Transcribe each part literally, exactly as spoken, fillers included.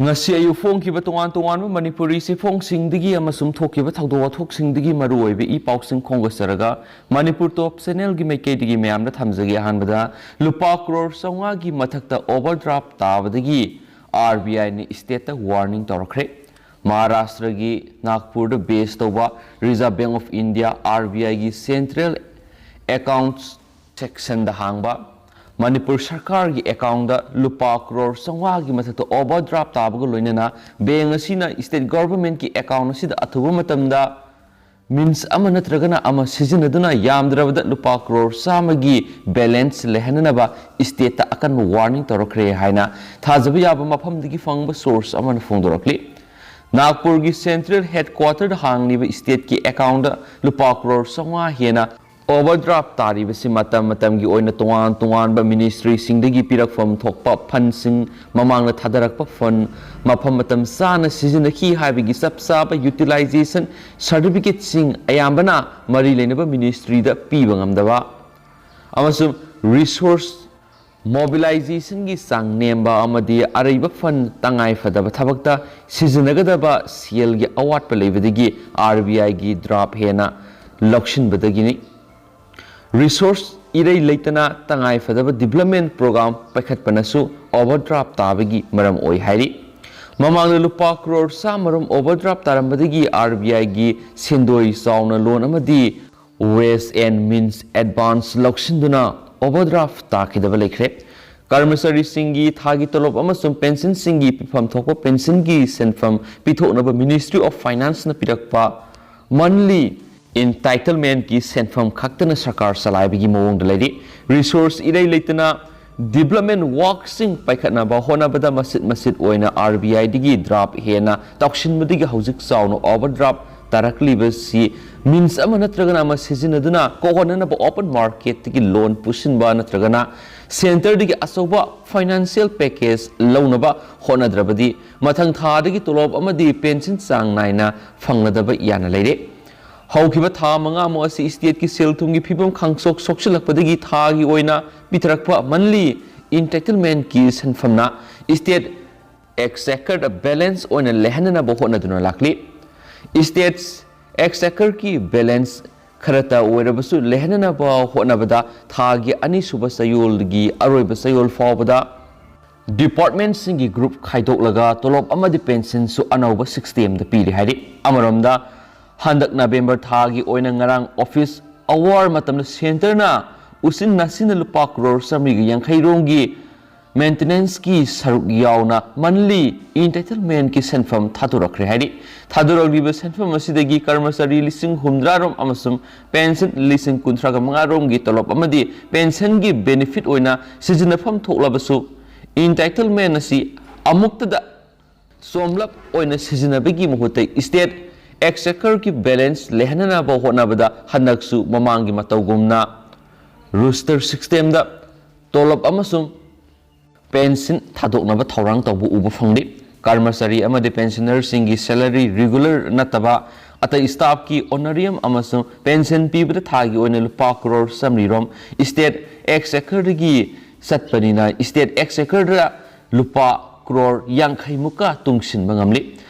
ꯉꯁꯤ ꯑꯌꯨꯛ ꯐꯣꯡꯈꯤꯕ ꯇꯣꯉꯥꯟ ꯇꯣꯉꯥꯟꯕ ꯃꯅꯤꯄꯨꯔꯤ ꯆꯦꯐꯣꯡꯁꯤꯡꯗꯒꯤ ꯑꯃꯁꯨꯡ ꯊꯣꯛꯈꯤꯕ ꯊꯧꯗꯣꯛ ꯋꯥꯊꯣꯛꯁꯤꯡꯗꯒꯤ ꯃꯔꯨꯑꯣꯏꯕ ꯏ ꯄꯥꯎꯁꯤꯡ ꯈꯣꯝꯒꯠꯆꯔꯒ ꯃꯅꯤꯄꯨꯔ ꯇꯣꯞ ꯆꯦꯅꯦꯜꯒꯤ ꯃꯥꯏꯀꯩꯗꯒꯤ ꯃꯌꯥꯝꯗ ꯊꯝꯖꯒꯦ꯫ ꯑꯍꯥꯟꯕꯗ, ꯂꯨꯄꯥ ꯀ꯭ꯔꯣꯔ ꯆꯥꯝꯃꯉꯥꯒꯤ ꯃꯊꯛꯇ ꯑꯣꯚꯔꯗ꯭ꯔꯥꯐ ꯇꯥꯕꯗꯒꯤ ꯑꯥꯔ ꯕꯤ ꯑꯥꯏꯅ ꯏꯁꯇꯦꯠꯇ ꯋꯥꯔꯅꯤꯡ ꯇꯧꯔꯛꯈ꯭ꯔꯦ꯫ ꯃꯍꯥꯔꯥꯁꯇ꯭ꯔꯒꯤ ꯅꯥꯒꯄꯨꯔꯗ ꯕꯦꯁ ꯇꯧꯕ reserve bank of India, R B ꯑꯥꯏꯒꯤ ꯁꯦꯟꯇ꯭ꯔꯦꯜ ꯑꯦꯀꯥꯎꯟꯠ ꯁꯦꯛꯁꯟꯗ ꯍꯥꯡꯕ ꯃꯅꯤꯄꯨꯔ ꯁꯔꯀꯥꯔꯒꯤ ꯑꯦꯀꯥꯎꯟꯗ ꯂꯨꯄꯥ ꯀ꯭ꯔꯣꯔ ꯆꯥꯝꯃꯉꯥꯒꯤ ꯃꯊꯛꯇ ꯑꯣꯚꯔꯗ꯭ꯔꯥꯐ ꯇꯥꯕꯒ ꯂꯣꯏꯅꯅ ꯕꯦꯡꯛ ꯑꯁꯤꯅ ꯏꯁꯇꯦꯠ ꯒꯚꯔꯟꯃꯦꯟꯠꯀꯤ ꯑꯦꯀꯥꯎꯟꯠ ꯑꯁꯤꯗ ꯑꯊꯨꯕ ꯃꯇꯝꯗ ꯃꯤꯟꯁ ꯑꯃ ꯅꯠꯇ꯭ꯔꯒꯅ ꯑꯃ ꯁꯤꯖꯤꯟꯅꯗꯨꯅ ꯌꯥꯝꯗ꯭ꯔꯕꯗ ꯂꯨꯄꯥ ꯀ꯭ꯔꯣꯔ ꯆꯥꯝꯃꯒꯤ ꯕꯦꯂꯦꯟꯁ ꯂꯩꯍꯟꯅꯅꯕ ꯏꯁꯇꯦꯠꯇ ꯑꯀꯟꯕ ꯋꯥꯔꯅꯤꯡ ꯇꯧꯔꯛꯈ꯭ꯔꯦ ꯍꯥꯏꯅ ꯊꯥꯖꯕ ꯌꯥꯕ ꯃꯐꯝꯗꯒꯤ ꯐꯪꯕ ꯁꯣꯔꯁ ꯑꯃꯅ ꯐꯣꯡꯗꯣꯔꯛꯂꯤ꯫ ꯅꯥꯒꯄꯨꯔꯒꯤ ꯁꯦꯟꯇ꯭ꯔꯦꯜ ꯍꯦꯗꯀ꯭ꯋꯥꯇꯔꯗ ꯍꯥꯡꯂꯤꯕ ꯏꯁꯇꯦꯠꯀꯤ ꯑꯦꯀꯥꯎꯟꯗ ꯂꯨꯄꯥ ꯀ꯭ꯔꯣꯔ ꯆꯥꯝꯃꯉꯥ ꯍꯦꯟꯅ ꯑꯣꯚꯔꯗ꯭ꯔꯥꯐ ꯇꯥꯔꯤꯕꯁꯤ ꯃꯇꯝ ꯃꯇꯝꯒꯤ ꯑꯣꯏꯅ ꯇꯣꯉꯥꯟ ꯇꯣꯉꯥꯟꯕ ꯃꯤꯅꯤꯁꯇ꯭ꯔꯤꯁꯤꯡꯗꯒꯤ ꯄꯤꯔꯛꯐꯝ ꯊꯣꯛꯄ ꯐꯟꯁꯤꯡ, ꯃꯃꯥꯡꯗ ꯊꯥꯗꯔꯛꯄ ꯐꯟ ꯃꯐꯝ ꯃꯇꯝ ꯆꯥꯅ ꯁꯤꯖꯤꯟꯅꯈꯤ ꯍꯥꯏꯕꯒꯤ ꯆꯞ ꯆꯥꯕ ꯌꯨꯇꯤꯂꯥꯏꯖꯦꯁꯟ ꯁꯥꯔꯇꯤꯐꯤꯀꯦꯠꯁꯤꯡ, ꯑꯌꯥꯝꯕꯅ ꯃꯔꯤ ꯂꯩꯅꯕ ꯃꯤꯅꯤꯁꯇ꯭ꯔꯤꯗ ꯄꯤꯕ ꯉꯝꯗꯕ, ꯑꯃꯁꯨꯡ ꯔꯤꯁꯣꯔꯁ ꯃꯣꯕꯤꯂꯥꯏꯖꯦꯁꯟꯒꯤ ꯆꯥꯡ ꯅꯦꯝꯕ ꯑꯃꯗꯤ ꯑꯔꯩꯕ ꯐꯟ ꯇꯉꯥꯏ ꯐꯗꯕ ꯊꯕꯛꯇ ꯁꯤꯖꯤꯟꯅꯒꯗꯕ ꯁꯦꯜꯒꯤ ꯑꯋꯥꯠꯄ ꯂꯩꯕꯗꯒꯤ ꯑꯥꯔ ꯕꯤ ꯑꯥꯏꯒꯤ ꯗ꯭ꯔꯥꯐ ꯍꯦꯟꯅ ꯂꯧꯁꯤꯟꯕꯗꯒꯤꯅꯤ꯫ ꯔꯤꯁꯣꯔꯁ ꯏꯔꯩ ꯂꯩꯇꯅ ꯇꯉꯥꯏ ꯐꯗꯕ ꯗꯤꯕ꯭ꯂꯞꯃꯦꯟ ꯄ꯭ꯔꯣꯒ꯭ꯔꯥꯝ ꯄꯥꯏꯈꯠꯄꯅꯁꯨ ꯑꯣꯚꯔꯗ꯭ꯔꯥꯐ ꯇꯥꯕꯒꯤ ꯃꯔꯝ ꯑꯣꯏ ꯍꯥꯏꯔꯤ꯫ ꯃꯃꯥꯡꯗ ꯂꯨꯄꯥ ꯀ꯭ꯔꯣꯔ ꯆꯥꯝꯃꯔꯣꯝ ꯑꯣꯚꯔꯗ꯭ꯔꯥꯐ ꯇꯥꯔꯝꯕꯗꯒꯤ ꯑꯥꯔ ꯕꯤ ꯑꯥꯏꯒꯤ ꯁꯦꯟꯗꯣꯏ ꯆꯥꯎꯅ ꯂꯣꯟ ꯑꯃꯗꯤ ꯋꯦꯁ ꯑꯦꯟ ꯃꯤꯟꯁ ꯑꯦꯗꯚꯥꯟꯁ ꯂꯧꯁꯤꯟꯗꯨꯅ ꯑꯣꯚꯔꯗ꯭ꯔꯥꯐ ꯇꯥꯈꯤꯗꯕ ꯂꯩꯈ꯭ꯔꯦ꯫ ꯀꯔꯃꯆꯥꯔꯤꯁꯤꯡꯒꯤ ꯊꯥꯒꯤ ꯇꯣꯂꯣꯞ ꯑꯃꯁꯨꯡ ꯄꯦꯟꯁꯤꯟꯁꯤꯡꯒꯤ ꯄꯤꯐꯝ ꯊꯣꯛꯄ ꯄꯦꯟꯁꯤꯟꯒꯤ ꯁꯦꯟꯐꯝ ꯄꯤꯊꯣꯛꯅꯕ ꯃꯤꯅꯤꯁꯇ꯭ꯔꯤ ꯑꯣꯐ ꯐꯥꯏꯅꯥꯟꯁꯅ ꯄꯤꯔꯛꯄ ꯃꯟꯂꯤ ꯏꯟꯇꯥꯏꯇꯜꯃꯦꯟꯠꯀꯤ ꯁꯦꯟꯐꯝ ꯈꯛꯇꯅ ꯁꯔꯀꯥꯔ ꯆꯂꯥꯏꯕꯒꯤ ꯃꯑꯣꯡꯗ ꯂꯩꯔꯤ꯫ ꯔꯤꯁꯣꯔꯁ ꯏꯔꯩ ꯂꯩꯇꯅ ꯗꯤꯕ꯭ꯂꯞꯃꯦꯟ ꯋꯥꯔꯛꯁꯤꯡ ꯄꯥꯏꯈꯠꯅꯕ ꯍꯣꯠꯅꯕꯗ ꯃꯆꯤꯠ ꯃꯆꯤꯠ ꯑꯣꯏꯅ ꯑꯥꯔ ꯕꯤ ꯑꯥꯏꯗꯒꯤ ꯗ꯭ꯔꯥꯐ ꯍꯦꯟꯅ ꯇꯧꯁꯤꯟꯕꯗꯒꯤ ꯍꯧꯖꯤꯛ ꯆꯥꯎꯅ ꯑꯣꯚꯔꯗ꯭ꯔꯥꯐ ꯇꯥꯔꯛꯂꯤꯕꯁꯤ ꯃꯤꯟꯁ ꯑꯃ ꯅꯠꯇ꯭ꯔꯒꯅ ꯑꯃ ꯁꯤꯖꯤꯟꯅꯗꯨꯅ ꯀꯣꯛꯍꯟꯅꯅꯕ ꯑꯣꯄꯟ ꯃꯥꯔꯀꯦꯠꯇꯒꯤ ꯂꯣꯟ ꯄꯨꯁꯤꯟꯕ ꯅꯠꯇ꯭ꯔꯒꯅ ꯁꯦꯟꯇꯔꯗꯒꯤ ꯑꯆꯧꯕ ꯐꯥꯏꯅꯥꯟꯁꯤꯌꯦꯜ ꯄꯦꯀꯦꯖ ꯂꯧꯅꯕ ꯍꯣꯠꯅꯗ꯭ꯔꯕꯗꯤ ꯃꯊꯪ ꯊꯥꯗꯒꯤ ꯇꯣꯂꯣꯞ ꯑꯃꯗꯤ ꯄꯦꯟꯁꯤꯟ ꯆꯥꯡ ꯅꯥꯏꯅ ꯐꯪꯂꯗꯕ ꯌꯥꯅ ꯂꯩꯔꯦ꯫ ꯍꯧꯈꯤꯕ ꯊꯥ ꯃꯉꯥꯃꯨꯛ ꯑꯁꯤ ꯏꯁꯇꯦꯠꯀꯤ ꯁꯦꯜ ꯊꯨꯝꯒꯤ ꯐꯤꯕꯝ ꯈꯪꯁꯣꯛ ꯁꯣꯛꯆꯤꯜꯂꯛꯄꯗꯒꯤ ꯊꯥꯒꯤ ꯑꯣꯏꯅ ꯄꯤꯊꯔꯛꯄ ꯃꯟꯂꯤ ꯏꯟꯇꯥꯏꯇꯜꯃꯦꯟꯠꯀꯤ ꯁꯦꯟꯐꯝꯅ ꯏꯁꯇꯦꯠ ꯑꯦꯛꯁꯆꯦꯀꯔꯗ ꯕꯦꯂꯦꯟꯁ ꯑꯣꯏꯅ ꯂꯩꯍꯟꯅꯅꯕ ꯍꯣꯠꯅꯗꯨꯅ ꯂꯥꯛꯂꯤ꯫ ꯁ꯭ꯇꯦꯠꯁ ꯑꯦꯛꯁꯆꯦꯀꯔꯒꯤ ꯕꯦꯂꯦꯟꯁ ꯈꯔꯇ ꯑꯣꯏꯔꯕꯁꯨ ꯂꯩꯍꯟꯅꯅꯕ ꯍꯣꯠꯅꯕꯗ ꯊꯥꯒꯤ ꯑꯅꯤꯁꯨꯕ ꯆꯌꯣꯜꯒꯤ ꯑꯔꯣꯏꯕ ꯆꯌꯣꯜ ꯐꯥꯎꯕꯗ ꯗꯤꯄꯥꯔꯠꯃꯦꯟꯠꯁꯤꯡꯒꯤ ꯒ꯭ꯔꯨꯞ ꯈꯥꯏꯗꯣꯛꯂꯒ ꯇꯣꯂꯣꯞ ꯑꯃꯗꯤ ꯄꯦꯟꯁꯟꯁꯨ ꯑꯅꯧꯕ ꯁꯤꯁꯇꯦꯝꯗ ꯄꯤꯔꯤ ꯍꯥꯏꯔꯤ꯫ ꯑꯃꯔꯣꯝꯗ, ꯍꯟꯗꯛ ꯅꯕꯦꯝꯕꯔ ꯊꯥꯒꯤ ꯑꯣꯏꯅ ꯉꯔꯥꯡ ꯑꯣꯐꯤꯁ ꯑꯋꯥꯔ ꯃꯇꯝꯗ ꯁꯦꯟꯇꯔꯅ ꯎꯆꯤꯟ ꯅꯥꯆꯤꯟꯅ ꯂꯨꯄꯥ ꯀ꯭ꯔꯣꯔ ꯆꯥꯃꯔꯤꯒ ꯌꯥꯡꯈꯩ ꯔꯣꯝꯒꯤ ꯃꯦꯟꯇꯦꯅꯦꯟꯁꯀꯤ ꯁꯔꯨꯛ ꯌꯥꯎꯅ ꯃꯟꯂꯤ ꯏꯟꯇꯥꯏꯇꯜꯃꯦꯟꯀꯤ ꯁꯦꯟꯐꯝ ꯊꯥꯗꯣꯔꯛꯈ꯭ꯔꯦ ꯍꯥꯏꯔꯤ꯫ ꯊꯥꯗꯣꯔꯛꯂꯤꯕ ꯁꯦꯟꯐꯝ ꯑꯁꯤꯗꯒꯤ ꯀꯔꯃꯆꯥꯔꯤ ꯂꯤꯁꯤꯡ ꯍꯨꯝꯗ꯭ꯔꯥ ꯔꯣꯝ ꯑꯃꯁꯨꯡ ꯄꯦꯟꯁꯟ ꯂꯤꯁꯤꯡ ꯀꯨꯟꯊ꯭ꯔꯥꯒ ꯃꯉꯥ ꯔꯣꯝꯒꯤ ꯇꯣꯂꯣꯞ ꯑꯃꯗꯤ ꯄꯦꯟꯁꯟꯒꯤ ꯕꯦꯅꯤꯐꯤꯠ ꯑꯣꯏꯅ ꯁꯤꯖꯤꯟꯅꯐꯝ ꯊꯣꯛꯂꯕꯁꯨ, ꯏꯟꯇꯥꯏꯇꯜꯃꯦꯟ ꯑꯁꯤ ꯑꯃꯨꯛꯇꯗ ꯆꯣꯝꯂꯞ ꯑꯣꯏꯅ ꯁꯤꯖꯤꯟꯅꯕꯒꯤ ꯃꯍꯨꯠꯇ ꯁ꯭ꯇꯦꯠ ꯑꯦꯛꯁꯆꯦꯀꯔꯒꯤ ꯕꯦꯂꯦꯟꯁ ꯂꯩꯍꯟꯅꯅꯕ ꯍꯣꯠꯅꯕꯗ ꯍꯟꯗꯛꯁꯨ ꯃꯃꯥꯡꯒꯤ ꯃꯇꯧꯒꯨꯝꯅ ꯔꯣꯁꯇꯔ ꯁꯤꯁꯇꯦꯝꯗ ꯇꯣꯂꯣꯞ ꯑꯃꯁꯨꯡ ꯄꯦꯟꯁꯟ ꯊꯥꯗꯣꯛꯅꯕ ꯊꯧꯔꯥꯡ ꯇꯧꯕ ꯎꯕ ꯐꯪꯂꯤ꯫ ꯀꯔꯃꯆꯥꯔꯤ ꯑꯃꯗꯤ ꯄꯦꯟꯁꯅꯔꯁꯤꯡꯒꯤ ꯁꯦꯂꯔꯤ ꯔꯤꯒꯨꯂꯔ ꯅꯠꯇꯕ ꯑꯇꯩ ꯁ꯭ꯇꯥꯐꯀꯤ ꯑꯣꯅꯔꯤꯌꯝ ꯑꯃꯁꯨꯡ ꯄꯦꯟꯁꯟ ꯄꯤꯕꯗ ꯊꯥꯒꯤ ꯑꯣꯏꯅ ꯂꯨꯄꯥ ꯀ꯭ꯔꯣꯔ ꯆꯥꯃꯔꯤ ꯔꯣꯝ ꯁ꯭ꯇꯦꯠ ꯑꯦꯛꯁꯆꯦꯀꯔꯗꯒꯤ ꯆꯠꯄꯅꯤꯅ ꯁ꯭ꯇꯦꯠ ꯑꯦꯛꯁꯆꯦꯀꯔꯗ ꯂꯨꯄꯥ ꯀ꯭ꯔꯣꯔ ꯌꯥꯡꯈꯩ ꯃꯨꯛꯀ ꯇꯨꯡꯁꯤꯟꯕ ꯉꯝꯂꯤ꯫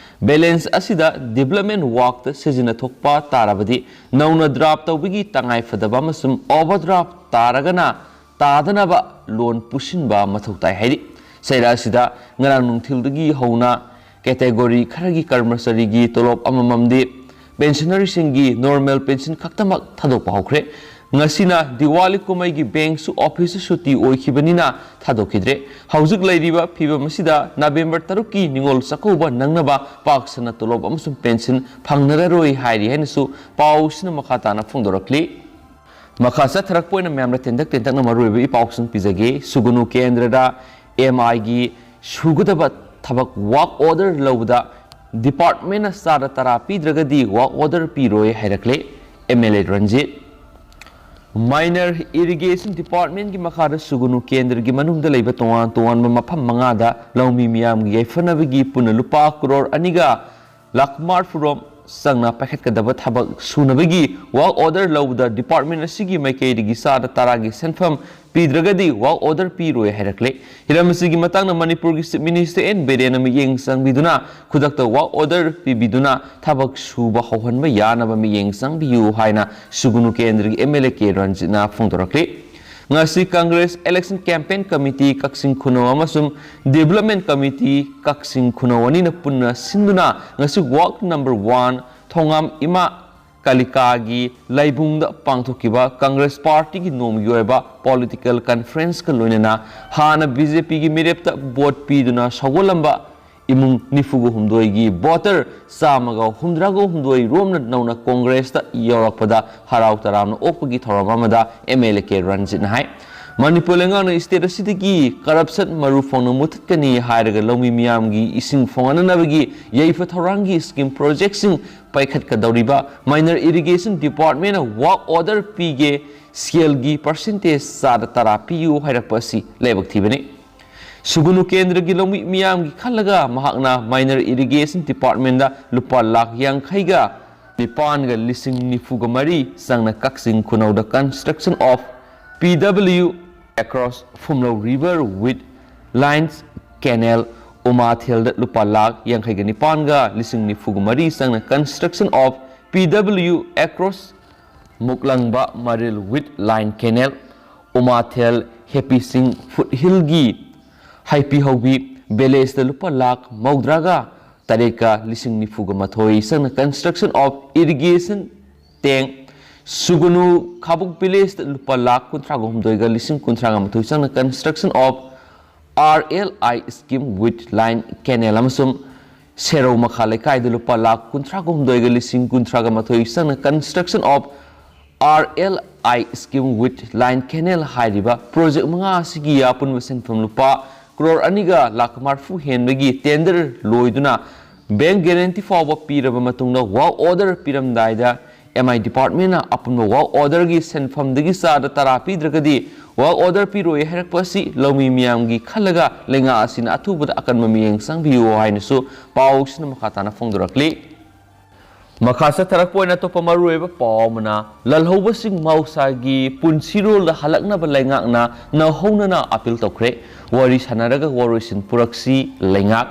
ꯕꯦꯂꯦꯟꯁ ꯑꯁꯤꯗ ꯗꯤꯕꯦꯂꯞꯃꯦꯟ ꯋꯥꯔꯛꯇ ꯁꯤꯖꯤꯟꯅ ꯊꯣꯛꯄ ꯇꯥꯔꯕꯗꯤ ꯅꯧꯅ ꯗ꯭ꯔꯥꯐ ꯇꯧꯕꯒꯤ ꯇꯉꯥꯏ ꯐꯗꯕ ꯑꯃꯁꯨꯡ ꯑꯣꯚꯔꯗ꯭ꯔꯥꯐ ꯇꯥꯔꯒꯅ ꯇꯥꯗꯅꯕ ꯂꯣꯟ ꯄꯨꯁꯤꯟꯕ ꯃꯊꯧ ꯇꯥꯏ ꯍꯥꯏꯔꯤ꯫ ꯆꯩꯔꯥ ꯑꯁꯤꯗ ꯉꯔꯥꯡ ꯅꯨꯡꯊꯤꯜꯗꯒꯤ ꯍꯧꯅ ꯀꯦꯇꯦꯒꯣꯔꯤ ꯈꯔꯒꯤ ꯀꯔꯃꯆꯥꯔꯤꯒꯤ ꯇꯣꯂꯣꯞ ꯑꯃꯃꯝꯗꯤ ꯄꯦꯟꯁꯅꯔꯁꯤꯡꯒꯤ ꯅꯣꯔꯃꯦꯜ ꯄꯦꯟꯁꯟ ꯈꯛꯇꯃꯛ ꯊꯥꯗꯣꯛꯄ ꯍꯧꯈ꯭ꯔꯦ꯫ ꯉꯁꯤꯅ ꯗꯤꯋꯥꯂꯤ ꯀꯨꯝꯍꯩꯒꯤ ꯕꯦꯡꯛꯁꯨ ꯑꯣꯐꯤꯁꯁꯨ ꯁꯨꯇꯤ ꯑꯣꯏꯈꯤꯕꯅꯤꯅ ꯊꯥꯗꯣꯛꯈꯤꯗ꯭ꯔꯦ꯫ ꯍꯧꯖꯤꯛ ꯂꯩꯔꯤꯕ ꯐꯤꯕꯝ ꯑꯁꯤꯗ ꯅꯕꯦꯝꯕꯔ ꯇꯔꯨꯛꯀꯤ ꯅꯤꯉꯣꯜ ꯆꯥꯛꯀꯧꯕ ꯅꯪꯅꯕ ꯄꯥꯛ ꯁꯟꯅ ꯇꯣꯂꯣꯞ ꯑꯃꯁꯨꯡ ꯄꯦꯟꯁꯟ ꯐꯪꯅꯔꯔꯣꯏ ꯍꯥꯏꯔꯤ ꯍꯥꯏꯅꯁꯨ ꯄꯥꯎꯁꯤꯅ ꯃꯈꯥ ꯇꯥꯅ ꯐꯣꯡꯗꯣꯔꯛꯂꯤ꯫ ꯃꯈꯥ ꯆꯠꯊꯔꯛꯄ ꯑꯣꯏꯅ ꯃꯌꯥꯝꯅ ꯇꯦꯟꯇꯛ ꯇꯦꯟꯇꯛꯅ ꯃꯔꯨꯑꯣꯏꯕ ꯏ ꯄꯥꯎꯁꯤꯡ ꯄꯤꯖꯒꯦ꯫ ꯁꯨꯒꯨꯅꯨ ꯀꯦꯟꯗ꯭ꯔꯗ ꯑꯦꯝ ꯑꯥꯏꯒꯤ ꯁꯨꯒꯗꯕ ꯊꯕꯛ ꯋꯥꯔꯛ ꯑꯣꯔꯗꯔ ꯂꯧꯕꯗ ꯗꯤꯄꯥꯔꯠꯃꯦꯟꯅ ꯆꯥꯗ ꯇꯔꯥ ꯄꯤꯗ꯭ꯔꯒꯗꯤ ꯋꯥꯔꯛ ꯑꯣꯔꯗꯔ ꯄꯤꯔꯣꯏ ꯍꯥꯏꯔꯛꯂꯦ M L A Ranjit. Minor irrigation ꯗꯤꯄꯥꯔꯠꯃꯦꯟꯒꯤ ꯃꯈꯥꯗ ꯁꯨꯒꯨꯅꯨ ꯀꯦꯟꯗ꯭ꯔꯒꯤ ꯃꯅꯨꯡꯗ ꯂꯩꯕ ꯇꯣꯉꯥꯟ ꯇꯣꯉꯥꯟꯕ ꯃꯐꯝ ꯃꯉꯥꯗ ꯂꯧꯃꯤ ꯃꯤꯌꯥꯝꯒꯤ ꯌꯥꯏꯐꯅꯕꯒꯤ ꯄꯨꯟꯅ ꯂꯨꯄꯥ ꯀ꯭ꯔꯣꯔ ꯑꯅꯤꯒ ꯂꯥꯈ ꯃꯔꯐꯨ ꯔꯣꯝ ꯆꯪꯅ ꯄꯥꯏꯈꯠꯀꯗꯕ ꯊꯕꯛ ꯁꯨꯅꯕꯒꯤ ꯋꯥꯔꯛ ꯑꯣꯔꯗꯔ ꯂꯧꯕꯗ ꯗꯤꯄꯥꯔꯠꯃꯦꯟ ꯑꯁꯤꯒꯤ ꯃꯥꯏꯀꯩꯗꯒꯤ ꯆꯥꯗ ꯇꯔꯥꯒꯤ ꯁꯦꯟꯐꯝ ꯄꯤꯗ꯭ꯔꯒꯗꯤ work order ꯄꯤꯔꯣꯏ ꯍꯥꯏꯔꯛꯂꯦ꯫ ꯍꯤꯔꯝ ꯑꯁꯤꯒꯤ ꯃꯇꯥꯡꯗ ꯃꯅꯤꯄꯨꯔꯒꯤ Chief Minister ꯑꯦꯟ ꯕꯤꯔꯦꯟꯅ ꯃꯤꯠꯌꯦꯡ ꯆꯪꯕꯤꯗꯨꯅ ꯈꯨꯗꯛꯇ work order ꯄꯤꯕꯤꯗꯨꯅ ꯊꯕꯛ ꯁꯨꯕ ꯍꯧꯍꯟꯕ ꯌꯥꯅꯕ ꯃꯤꯠꯌꯦꯡ ꯆꯪꯕꯤꯌꯨ ꯍꯥꯏꯅ ꯁꯨꯒꯨꯅꯨ ꯀꯦꯟꯗ꯭ꯔꯒꯤ ꯑꯦꯝ ꯑꯦꯜ ꯑꯦ ꯀꯦ ꯔꯟꯖꯤꯠꯅ ꯐꯣꯡꯗꯣꯔꯛꯂꯤ꯫ ꯉꯁꯤ Congress Election Campaign Committee ꯀꯛꯆꯤꯡ ꯈꯨꯅꯧ ꯑꯃꯁꯨꯡ Development Committee ꯀꯛꯆꯤꯡ ꯈꯨꯅꯧ ꯑꯅꯤꯅ ꯄꯨꯟꯅ ꯁꯤꯟꯗꯨꯅ ꯉꯁꯤ ward number one ꯊꯣꯉꯥꯝ ꯏꯃꯥ ꯀꯥꯂꯤꯀꯥꯒꯤ ꯂꯥꯏꯕꯨꯡꯗ ꯄꯥꯡꯊꯣꯛꯈꯤꯕ Congress Partyꯒꯤ ꯅꯣꯡꯃꯒꯤ ꯑꯣꯏꯕ political conferenceꯀ ꯂꯣꯏꯅꯅ ꯍꯥꯟꯅ BJPꯒꯤ ꯃꯤꯔꯦꯞꯇ vote ꯄꯤꯗꯨꯅ ꯁꯧꯒꯠꯂꯝꯕ ꯏꯃꯨꯡ ꯅꯤꯐꯨꯒ ꯍꯨꯝꯗꯣꯏꯒꯤ voter ꯆꯥꯝꯃꯒ ꯍꯨꯝꯗ꯭ꯔꯥꯒ ꯍꯨꯝꯗꯣꯏ ꯔꯣꯝꯅ ꯅꯧꯅ Congressꯇ ꯌꯧꯔꯛꯄꯗ ꯍꯔꯥꯎ ꯇꯔꯥꯝꯅ ꯑꯣꯛꯄꯒꯤ ꯊꯧꯔꯝ ꯑꯃꯗ ꯑꯦꯝ ꯑꯦꯜ ꯑꯦ ꯀꯦ ꯔꯟꯖꯤꯠꯅ ꯍꯥꯏ꯫ ꯃꯅꯤꯄꯨꯔ ꯂꯩꯉꯥꯛꯅ state ꯑꯁꯤꯗꯒꯤ corruption ꯃꯔꯨ ꯐꯪꯅ ꯃꯨꯊꯠꯀꯅꯤ ꯍꯥꯏꯔꯒ ꯂꯧꯃꯤ ꯃꯤꯌꯥꯝꯒꯤ ꯏꯁꯤꯡ ꯐꯪꯍꯟꯅꯕꯒꯤ ꯌꯥꯏꯐ ꯊꯧꯔꯥꯡꯒꯤ scheme projectꯁꯤꯡ ꯄꯥꯏꯈꯠꯀꯗꯧꯔꯤꯕ Minor Irrigation Departmentꯅ work order ꯄꯤꯒꯦ, ꯁꯦꯜꯒꯤ percentage ꯆꯥꯗ ꯇꯔꯥ ꯄꯤꯌꯨ ꯍꯥꯏꯔꯛꯄ ꯑꯁꯤ ꯂꯥꯏꯕꯛ ꯊꯤꯕꯅꯤ꯫ ꯁꯨꯒꯨꯅꯨ ꯀꯦꯟꯗ꯭ꯔꯒꯤ ꯂꯧꯃꯤ ꯃꯤꯌꯥꯝꯒꯤ ꯈꯜꯂꯒ ꯃꯍꯥꯛꯅ Minor Irrigation Departmentꯗ ꯂꯨꯄꯥ ꯂꯥꯈ ꯌꯥꯡꯈꯩꯒ ꯅꯤꯄꯥꯟꯒ ꯂꯤꯁꯤꯡ ꯅꯤꯐꯨꯒ ꯃꯔꯤ ꯆꯪꯅ ꯀꯛꯆꯤꯡ ꯈꯨꯅꯧꯗ construction of P W across Phumlou River with Lines Canal, ꯎꯃꯥꯊꯦꯜꯗ ꯂꯨꯄꯥ ꯂꯥꯈ ꯌꯥꯡꯈꯩꯒ ꯅꯤꯄꯥꯟꯒ ꯂꯤꯁꯤꯡ ꯅꯤꯐꯨꯒ ꯃꯔꯤ ꯆꯪꯅ construction of P W across ꯃꯨꯛꯂꯪꯕ Maril with Line Canal, ꯎꯃꯥꯊꯦꯜ ꯍꯦꯄꯤꯁꯤꯡ foothillꯒꯤ ꯍꯩꯄꯤꯍꯧꯕꯤ villageꯇ ꯂꯨꯄꯥ ꯂꯥꯈ ꯃꯧꯗ꯭ꯔꯥꯒ ꯇꯔꯦꯠꯀ ꯂꯤꯁꯤꯡ ꯅꯤꯐꯨꯒ ꯃꯥꯊꯣꯏ ꯆꯪꯅ construction of irrigation tank, ꯁꯨꯒꯨꯅꯨ ꯈꯥꯕꯨꯛ villageꯇ ꯂꯨꯄꯥ ꯂꯥꯈ ꯀꯨꯟꯊ꯭ꯔꯥꯒ ꯍꯨꯝꯗꯣꯏꯒ ꯂꯤꯁꯤꯡ ꯀꯨꯟꯊ꯭ꯔꯥꯒ ꯃꯥꯊꯣꯏ ꯆꯪꯅ construction of R L I scheme with Line Canal ꯑꯃꯁꯨꯡ ꯁꯦꯔꯧ ꯃꯈꯥ ꯂꯩꯀꯥꯏꯗ ꯂꯨꯄꯥ ꯂꯥꯈ ꯀꯨꯟꯊ꯭ꯔꯥꯒ ꯍꯨꯝꯗꯣꯏꯒ ꯂꯤꯁꯤꯡ ꯀꯨꯟꯊ꯭ꯔꯥꯒ ꯃꯥꯊꯣꯏ ꯆꯪꯅ construction of R L I scheme with Line Canal ꯍꯥꯏꯔꯤꯕ project ꯃꯉꯥ ꯑꯁꯤꯒꯤ ꯑꯄꯨꯟꯕ ꯁꯦꯟꯐꯝ ꯂꯨꯄꯥ ꯀ꯭ꯔꯣꯔ ꯑꯅꯤꯒ ꯂꯥꯈ ꯃꯔꯐꯨ ꯍꯦꯟꯕꯒꯤ tender ꯂꯣꯏꯗꯨꯅ bank guarantee ꯐꯥꯎꯕ ꯄꯤꯔꯕ ꯃꯇꯨꯡꯗ work order ꯄꯤꯔꯝꯗꯥꯏꯗ M I departmentꯅ ꯑꯄꯨꯟꯕ work orderꯒꯤ ꯁꯦꯟꯐꯝꯗꯒꯤ ꯆꯥꯗ ꯇꯔꯥ ꯄꯤꯗ꯭ꯔꯒꯗꯤ work order ꯄꯤꯔꯣꯏ ꯍꯥꯏꯔꯛꯄ ꯑꯁꯤ ꯂꯧꯃꯤ ꯃꯤꯌꯥꯝꯒꯤ ꯈꯜꯂꯒ ꯂꯩꯉꯥꯛ ꯑꯁꯤꯅ ꯑꯊꯨꯕꯗ ꯑꯀꯟꯕ ꯃꯤꯠꯌꯦꯡ ꯆꯪꯕꯤꯌꯨ ꯍꯥꯏꯅꯁꯨ ꯄꯥꯎꯁꯤꯅ ꯃꯈꯥ ꯇꯥꯅ ꯐꯣꯡꯗꯣꯔꯛꯂꯤ꯫ ꯃꯈꯥ ꯆꯠꯊꯔꯛꯄ ꯑꯣꯏꯅ ꯑꯇꯣꯞꯄ ꯃꯔꯨꯑꯣꯏꯕ ꯄꯥꯎ ꯑꯃꯅ, ꯂꯜꯍꯧꯕꯁꯤꯡ ꯃꯍꯧꯁꯥꯒꯤ ꯄꯨꯟꯁꯤꯔꯣꯜꯗ ꯍꯜꯂꯛꯅꯕ ꯂꯩꯉꯥꯛꯅ ꯅꯧꯍꯧꯅꯅ ꯑꯥꯄꯤꯜ ꯇꯧꯈ꯭ꯔꯦ꯫ ꯋꯥꯔꯤ ꯁꯥꯟꯅꯔꯒ ꯋꯥꯔꯣꯏꯁꯤꯟ ꯄꯨꯔꯛꯁꯤ꯫ ꯂꯩꯉꯥꯛ,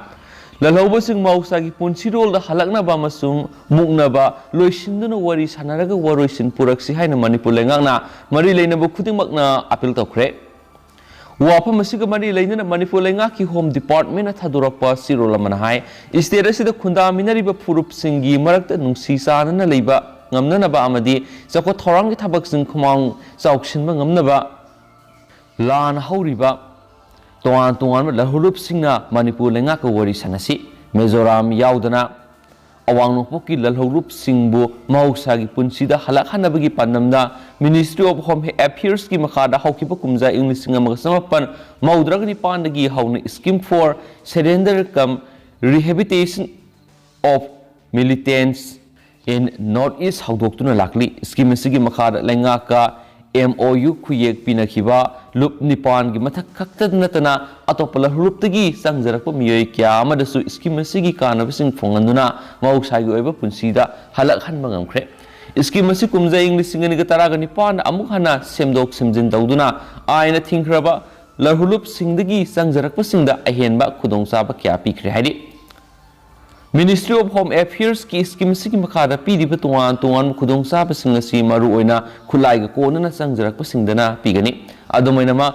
ꯂꯜꯍꯧꯕꯁꯤꯡ ꯃꯍꯧꯁꯥꯒꯤ ꯄꯨꯟꯁꯤꯔꯣꯜꯗ ꯍꯜꯂꯛꯅꯕ ꯑꯃꯁꯨꯡ ꯃꯨꯛꯅꯕ ꯂꯣꯏꯁꯤꯟꯗꯨꯅ ꯋꯥꯔꯤ ꯁꯥꯟꯅꯔꯒ ꯋꯥꯔꯣꯏꯁꯤꯟ ꯄꯨꯔꯛꯁꯤ ꯍꯥꯏꯅ ꯃꯅꯤꯄꯨꯔ ꯂꯩꯉꯥꯛꯅ ꯃꯔꯤ ꯂꯩꯅꯕ ꯈꯨꯗꯤꯡꯃꯛꯅ ꯑꯥꯄꯤꯜ ꯇꯧꯈ꯭ꯔꯦ꯫ ꯋꯥꯐꯝ ꯑꯁꯤꯒ ꯃꯔꯤ ꯂꯩꯅꯅ ꯃꯅꯤꯄꯨꯔ ꯂꯩꯉꯥꯛꯀꯤ ꯍꯣꯝ ꯗꯤꯄꯥꯔꯠꯃꯦꯟꯅ ꯊꯥꯗꯣꯔꯛꯄ ꯆꯦꯔꯣꯜ ꯑꯃꯅ ꯍꯥꯏ, ꯁ꯭ꯇꯦꯠ ꯑꯁꯤꯗ ꯈꯨꯟꯗꯥꯃꯤꯟꯅꯔꯤꯕ ꯐꯨꯔꯨꯞꯁꯤꯡꯒꯤ ꯃꯔꯛꯇ ꯅꯨꯡꯁꯤ ꯆꯥꯟꯅꯅ ꯂꯩꯕ ꯉꯝꯅꯅꯕ ꯑꯃꯗꯤ ꯆꯥꯎꯈꯠ ꯊꯧꯔꯥꯡꯒꯤ ꯊꯕꯛꯁꯤꯡ ꯈꯨꯃꯥꯡ ꯆꯥꯎꯁꯤꯟꯕ ꯉꯝꯅꯕ ꯂꯥꯟ ꯍꯧꯔꯤꯕ ꯇꯣꯉꯥꯟ ꯇꯣꯉꯥꯟꯕ ꯂꯜꯍꯧꯂꯨꯞꯁꯤꯡꯅ ꯃꯅꯤꯄꯨꯔ ꯂꯩꯉꯥꯛꯀ ꯋꯥꯔꯤ ꯁꯥꯟꯅꯁꯤ꯫ ꯃꯤꯖꯣꯔꯥꯝ ꯌꯥꯎꯗꯅ ꯑꯋꯥꯡ ꯅꯣꯡꯄꯣꯛꯀꯤ ꯂꯜꯍꯧꯂꯨꯞꯁꯤꯡꯕꯨ ꯃꯍꯧꯁꯥꯒꯤ ꯄꯨꯟꯁꯤꯗ ꯍꯜꯂꯛꯍꯟꯅꯕꯒꯤ ꯄꯥꯟꯗꯝꯗ Ministry of Home Affairsꯀꯤ ꯃꯈꯥꯗ ꯍꯧꯈꯤꯕ ꯀꯨꯝꯖꯥ ꯏꯪ ꯂꯤꯁꯤꯡ ꯑꯃꯒ ꯆꯃꯥꯄꯟ ꯃꯧꯗ꯭ꯔꯥꯒ ꯅꯤꯄꯥꯟꯗꯒꯤ ꯍꯧꯅ Scheme for Surrender cum Rehabilitation of Militants in North East ꯍꯧꯗꯣꯛꯇꯨꯅ ꯂꯥꯛꯂꯤ꯫ Scheme ꯑꯁꯤꯒꯤ ꯃꯈꯥꯗ ꯂꯩꯉꯥꯛꯀ M O U ꯈꯨꯌꯦꯛ ꯄꯤꯅꯈꯤꯕ ꯂꯨꯞ ꯅꯤꯄꯥꯟꯒꯤ ꯃꯊꯛ ꯈꯛꯇ ꯅꯠꯇꯅ ꯑꯇꯣꯞꯄ ꯂꯜꯍꯧꯂꯨꯞꯇꯒꯤ ꯆꯪꯖꯔꯛꯄ ꯃꯤꯑꯣꯏ ꯀꯌꯥ ꯑꯃꯗꯁꯨ scheme ꯑꯁꯤꯒꯤ ꯀꯥꯟꯅꯕꯁꯤꯡ ꯐꯪꯍꯟꯗꯨꯅ ꯃꯍꯧꯁꯥꯒꯤ ꯑꯣꯏꯕ ꯄꯨꯟꯁꯤꯗ ꯍꯜꯂꯛꯍꯟꯕ ꯉꯝꯈ꯭ꯔꯦ꯫ Scheme ꯑꯁꯤ ꯀꯨꯝꯖꯥ ꯏꯪ ꯂꯤꯁꯤꯡ ꯑꯅꯤꯒ ꯇꯔꯥꯒ ꯅꯤꯄꯥꯟꯗ ꯑꯃꯨꯛ ꯍꯟꯅ ꯁꯦꯝꯗꯣꯛ ꯁꯦꯝꯖꯤꯟ ꯇꯧꯗꯨꯅ ꯑꯥꯏꯟꯅ ꯊꯤꯡꯈ꯭ꯔꯕ ꯂꯜꯍꯧꯂꯨꯞꯁꯤꯡꯗꯒꯤ ꯆꯪꯖꯔꯛꯄꯁꯤꯡꯗ ꯑꯍꯦꯟꯕ ꯈꯨꯗꯣꯡꯆꯥꯕ ꯀꯌꯥ ꯄꯤꯈ꯭ꯔꯦ ꯍꯥꯏꯔꯤ꯫ Ministry of Home Affairsꯀꯤ scheme ꯑꯁꯤꯒꯤ ꯃꯈꯥꯗ ꯄꯤꯔꯤꯕ ꯇꯣꯉꯥꯟ ꯇꯣꯉꯥꯟꯕ ꯈꯨꯗꯣꯡꯆꯥꯕꯁꯤꯡ ꯑꯁꯤ ꯃꯔꯨꯑꯣꯏꯅ ꯈꯨꯠꯂꯥꯏꯒ ꯀꯣꯟꯅꯅ ꯆꯪꯖꯔꯛꯄꯁꯤꯡꯗꯅ ꯄꯤꯒꯅꯤ꯫ ꯑꯗꯨꯝ ꯑꯣꯏꯅꯃꯛ,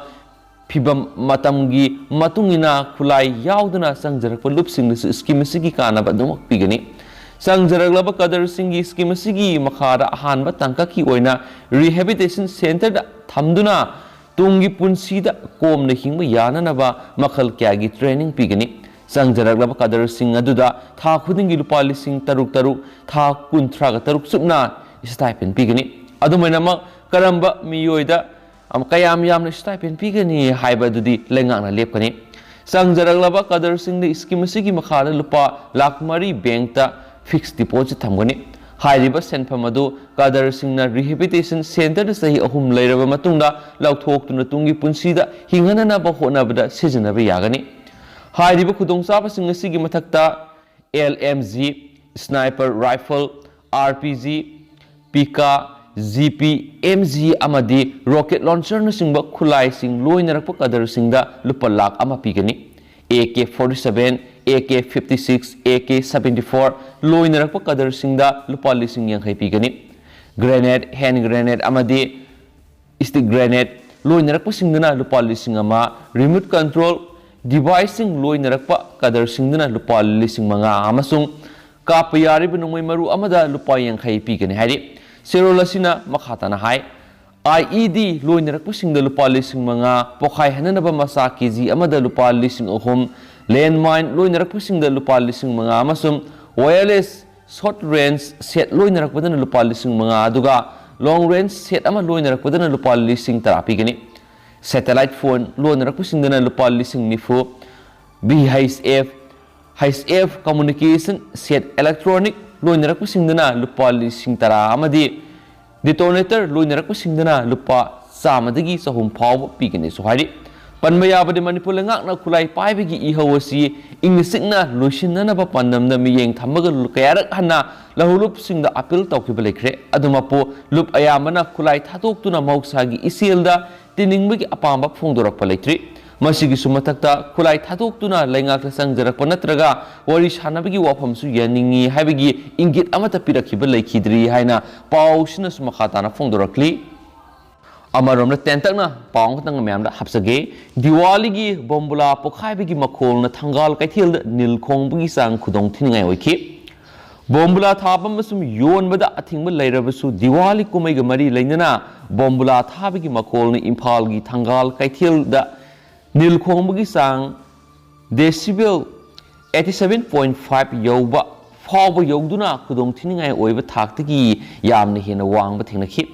ꯐꯤꯕꯝ ꯃꯇꯝꯒꯤ ꯃꯇꯨꯡ ꯏꯟꯅ ꯈꯨꯠꯂꯥꯏ ꯌꯥꯎꯗꯅ ꯆꯪꯖꯔꯛꯄ ꯂꯨꯞꯁꯤꯡꯗꯁꯨ scheme ꯑꯁꯤꯒꯤ ꯀꯥꯟꯅꯕ ꯑꯗꯨꯃꯛ ꯄꯤꯒꯅꯤ꯫ ꯆꯪꯖꯔꯛꯂꯕ ꯀꯗꯔꯁꯤꯡꯒꯤ scheme ꯑꯁꯤꯒꯤ ꯃꯈꯥꯗ ꯑꯍꯥꯟꯕ ꯇꯥꯡꯀꯛꯀꯤ ꯑꯣꯏꯅ Rehabilitation Centreꯗ ꯊꯝꯗꯨꯅ ꯇꯨꯡꯒꯤ ꯄꯨꯟꯁꯤꯗ ꯀꯣꯝꯅ ꯍꯤꯡꯕ ꯌꯥꯅꯅꯕ ꯃꯈꯜ ꯀꯌꯥꯒꯤ training ꯄꯤꯒꯅꯤ꯫ ꯆꯪꯖꯔꯛꯂꯕ ꯀꯗꯔꯁꯤꯡ ꯑꯗꯨꯗ ꯊꯥ ꯈꯨꯗꯤꯡꯒꯤ ꯂꯨꯄꯥ ꯂꯤꯁꯤꯡ ꯇꯔꯨꯛ ꯇꯔꯨꯛ, ꯊꯥ ꯀꯨꯟꯊ꯭ꯔꯥꯒ ꯇꯔꯨꯛ ꯆꯨꯞꯅ stipend ꯄꯤꯒꯅꯤ꯫ ꯑꯗꯨꯝ ꯑꯣꯏꯅꯃꯛ, ꯀꯔꯝꯕ ꯃꯤꯑꯣꯏꯗ ꯀꯌꯥꯝ ꯌꯥꯝꯅ stipend ꯄꯤꯒꯅꯤ ꯍꯥꯏꯕ ꯑꯗꯨꯗꯤ ꯂꯩꯉꯥꯛꯅ ꯂꯦꯞꯀꯅꯤ꯫ ꯆꯪꯖꯔꯛꯂꯕ ꯀꯗꯔꯁꯤꯡꯗ scheme ꯑꯁꯤꯒꯤ ꯃꯈꯥꯗ ꯂꯨꯄꯥ ꯂꯥꯈ ꯃꯔꯤ bankꯇ fixed deposit ꯊꯝꯒꯅꯤ꯫ ꯍꯥꯏꯔꯤꯕ ꯁꯦꯟꯐꯝ ꯑꯗꯨ ꯀꯗꯔꯁꯤꯡꯅ Rehabilitation Centreꯗ ꯆꯍꯤ ꯑꯍꯨꯝ ꯂꯩꯔꯕ ꯃꯇꯨꯡꯗ ꯂꯧꯊꯣꯛꯇꯨꯅ ꯇꯨꯡꯒꯤ ꯄꯨꯟꯁꯤꯗ ꯍꯤꯡꯍꯟꯅꯅꯕ ꯍꯣꯠꯅꯕꯗ ꯁꯤꯖꯤꯟꯅꯕ ꯌꯥꯒꯅꯤ꯫ ꯍꯥꯏꯔꯤꯕ ꯈꯨꯗꯣꯡꯆꯥꯕꯁꯤꯡ ꯑꯁꯤꯒꯤ ꯃꯊꯛꯇ L M G, Sniper rifle, R P G, Pika, G P, M G ꯑꯃꯗꯤ rocket launcherꯅꯆꯤꯡꯕ ꯈꯨꯠꯂꯥꯏꯁꯤꯡ ꯂꯣꯏꯅꯔꯛꯄ ꯀꯗꯔꯁꯤꯡꯗ ꯂꯨꯄꯥ ꯂꯥꯈ ꯑꯃ ꯄꯤꯒꯅꯤ꯫ A K forty seven, A K fifty six, A K seventy four ꯂꯣꯏꯅꯔꯛꯄ ꯀꯗꯔꯁꯤꯡꯗ ꯂꯨꯄꯥ ꯂꯤꯁꯤꯡ ꯌꯥꯡꯈꯩ ꯄꯤꯒꯅꯤ꯫ Grenade, hand grenade ꯑꯃꯗꯤ stick grenade ꯂꯣꯏꯅꯔꯛꯄꯁꯤꯡꯗꯅ ꯂꯨꯄꯥ ꯂꯤꯁꯤꯡ ꯑꯃ, remote control deviceꯁꯤꯡ ꯂꯣꯏꯅꯔꯛꯄ ꯀꯗꯔꯁꯤꯡꯗꯅ ꯂꯨꯄꯥ ꯂꯤꯁꯤꯡ ꯃꯉꯥ ꯑꯃꯁꯨꯡ ꯀꯥꯞꯄ ꯌꯥꯔꯤꯕ ꯅꯣꯡꯃꯩ ꯃꯔꯨ ꯑꯃꯗ ꯂꯨꯄꯥ ꯌꯥꯡꯈꯩ ꯄꯤꯒꯅꯤ ꯍꯥꯏꯔꯤ꯫ ꯆꯦꯔꯣꯜ ꯑꯁꯤꯅ ꯃꯈꯥ ꯇꯥꯅ ꯍꯥꯏ, I E D ꯂꯣꯏꯅꯔꯛꯄꯁꯤꯡꯗ ꯂꯨꯄꯥ ꯂꯤꯁꯤꯡ ꯃꯉꯥ, ꯄꯣꯈꯥꯏꯍꯟꯅꯅꯕ ꯃꯆꯥ K G ꯑꯃꯗ ꯂꯨꯄꯥ ꯂꯤꯁꯤꯡ ꯑꯍꯨꯝ, landmine ꯂꯣꯏꯅꯔꯛꯄꯁꯤꯡꯗ ꯂꯨꯄꯥ ꯂꯤꯁꯤꯡ ꯃꯉꯥ ꯑꯃꯁꯨꯡ wireless short range set ꯂꯣꯏꯅꯔꯛꯄꯗꯅ ꯂꯨꯄꯥ ꯂꯤꯁꯤꯡ ꯃꯉꯥ, ꯑꯗꯨꯒ long range set ꯑꯃ ꯂꯣꯏꯅꯔꯛꯄꯗꯅ ꯂꯨꯄꯥ ꯂꯤꯁꯤꯡ ꯇꯔꯥ ꯄꯤꯒꯅꯤ꯫ Satellite phone ꯂꯣꯏꯅꯔꯛꯄꯁꯤꯡꯗꯅ ꯂꯨꯄꯥ ꯂꯤꯁꯤꯡ ꯅꯤꯐꯨ, V H F, H F communication set electronic ꯂꯣꯏꯅꯔꯛꯄꯁꯤꯡꯗꯅ ꯂꯨꯄꯥ ꯂꯤꯁꯤꯡ ꯇꯔꯥ ꯑꯃꯗꯤ detonator ꯂꯣꯏꯅꯔꯛꯄꯁꯤꯡꯗꯅ ꯂꯨꯄꯥ ꯆꯥꯝꯃꯗꯒꯤ ꯆꯍꯨꯝ ꯐꯥꯎꯕ ꯄꯤꯒꯅꯤꯁꯨ ꯍꯥꯏꯔꯤ꯫ ꯄꯟꯕ ꯌꯥꯕꯗꯤ, ꯃꯅꯤꯄꯨꯔ ꯂꯩꯉꯥꯛꯅ ꯈꯨꯠꯂꯥꯏ ꯄꯥꯏꯕꯒꯤ ꯏꯍꯧ ꯑꯁꯤ ꯏꯪꯅ ꯆꯤꯛꯅ ꯂꯣꯏꯁꯤꯟꯅꯅꯕ ꯄꯥꯟꯗꯝꯗ ꯃꯤꯠꯌꯦꯡ ꯊꯝꯕꯒ ꯀꯌꯥꯔꯛ ꯍꯟꯅ ꯂꯧꯍꯧꯂꯨꯞꯁꯤꯡꯗ appeal ꯇꯧꯈꯤꯕ ꯂꯩꯈ꯭ꯔꯦ꯫ ꯑꯗꯨꯃꯛꯄꯨ ꯂꯨꯞ ꯑꯌꯥꯝꯕꯅ ꯈꯨꯠꯂꯥꯏ ꯊꯥꯗꯣꯛꯇꯨꯅ ꯃꯍꯧꯁꯥꯒꯤ ꯏꯆꯦꯜꯗ ꯇꯤꯟꯅꯤꯡꯕꯒꯤ ꯑꯄꯥꯝꯕ ꯐꯣꯡꯗꯣꯔꯛꯄ ꯂꯩꯇ꯭ꯔꯤ꯫ ꯃꯁꯤꯒꯤꯁꯨ ꯃꯊꯛꯇ ꯈꯨꯠꯂꯥꯏ ꯊꯥꯗꯣꯛꯇꯨꯅ ꯂꯩꯉꯥꯛꯇ ꯆꯪꯖꯔꯛꯄ ꯅꯠꯇ꯭ꯔꯒ ꯋꯥꯔꯤ ꯁꯥꯟꯅꯕꯒꯤ ꯋꯥꯐꯝꯁꯨ ꯌꯥꯅꯤꯡꯏ ꯍꯥꯏꯕꯒꯤ ꯏꯪꯒꯤꯠ ꯑꯃꯠꯇ ꯄꯤꯔꯛꯈꯤꯕ ꯂꯩꯈꯤꯗ꯭ꯔꯤ ꯍꯥꯏꯅ ꯄꯥꯎꯁꯤꯅꯁꯨ ꯃꯈꯥ ꯇꯥꯅ ꯐꯣꯡꯗꯣꯔꯛꯂꯤ꯫ ꯑꯃꯔꯣꯝꯗ ꯇꯦꯟꯇꯛꯅ ꯄꯥꯎ ꯑꯃꯈꯛꯇꯪ ꯃꯌꯥꯝꯗ ꯍꯥꯞꯆꯒꯦ꯫ ꯗꯤꯋꯥꯂꯤꯒꯤ ꯕꯣꯝꯕꯨꯂꯥ ꯄꯣꯈꯥꯏꯕꯒꯤ ꯃꯈꯣꯜꯅ ꯊꯪꯒꯥꯜ ꯀꯩꯊꯦꯜꯗ ꯅꯤꯜ ꯈꯣꯡꯕꯒꯤ ꯆꯥꯡ ꯈꯨꯗꯣꯡ ꯊꯤꯅꯤꯡꯉꯥꯏ ꯑꯣꯏꯈꯤ꯫ ꯕꯣꯝꯕꯨꯂꯥ ꯊꯥꯕ ꯑꯃꯁꯨꯡ ꯌꯣꯟꯕꯗ ꯑꯊꯤꯡꯕ ꯂꯩꯔꯕꯁꯨ, ꯗꯤꯋꯥꯂꯤ ꯀꯨꯝꯍꯩꯒ ꯃꯔꯤ ꯂꯩꯅꯅ ꯕꯣꯝꯕꯨꯂꯥ ꯊꯥꯕꯒꯤ ꯃꯈꯣꯜꯅ ꯏꯝꯐꯥꯜꯒꯤ ꯊꯪꯒꯥꯜ ꯀꯩꯊꯦꯜꯗ ꯅꯤꯜ ꯈꯣꯡꯕꯒꯤ ꯆꯥꯡ decibel eighty seven point five ꯌꯧꯕ ꯐꯥꯎꯕ ꯌꯧꯗꯨꯅ ꯈꯨꯗꯣꯡ ꯊꯤꯅꯤꯡꯉꯥꯏ ꯑꯣꯏꯕ ꯊꯥꯛꯇꯒꯤ ꯌꯥꯝꯅ ꯍꯦꯟꯅ ꯋꯥꯡꯕ ꯊꯦꯡꯅꯈꯤ꯫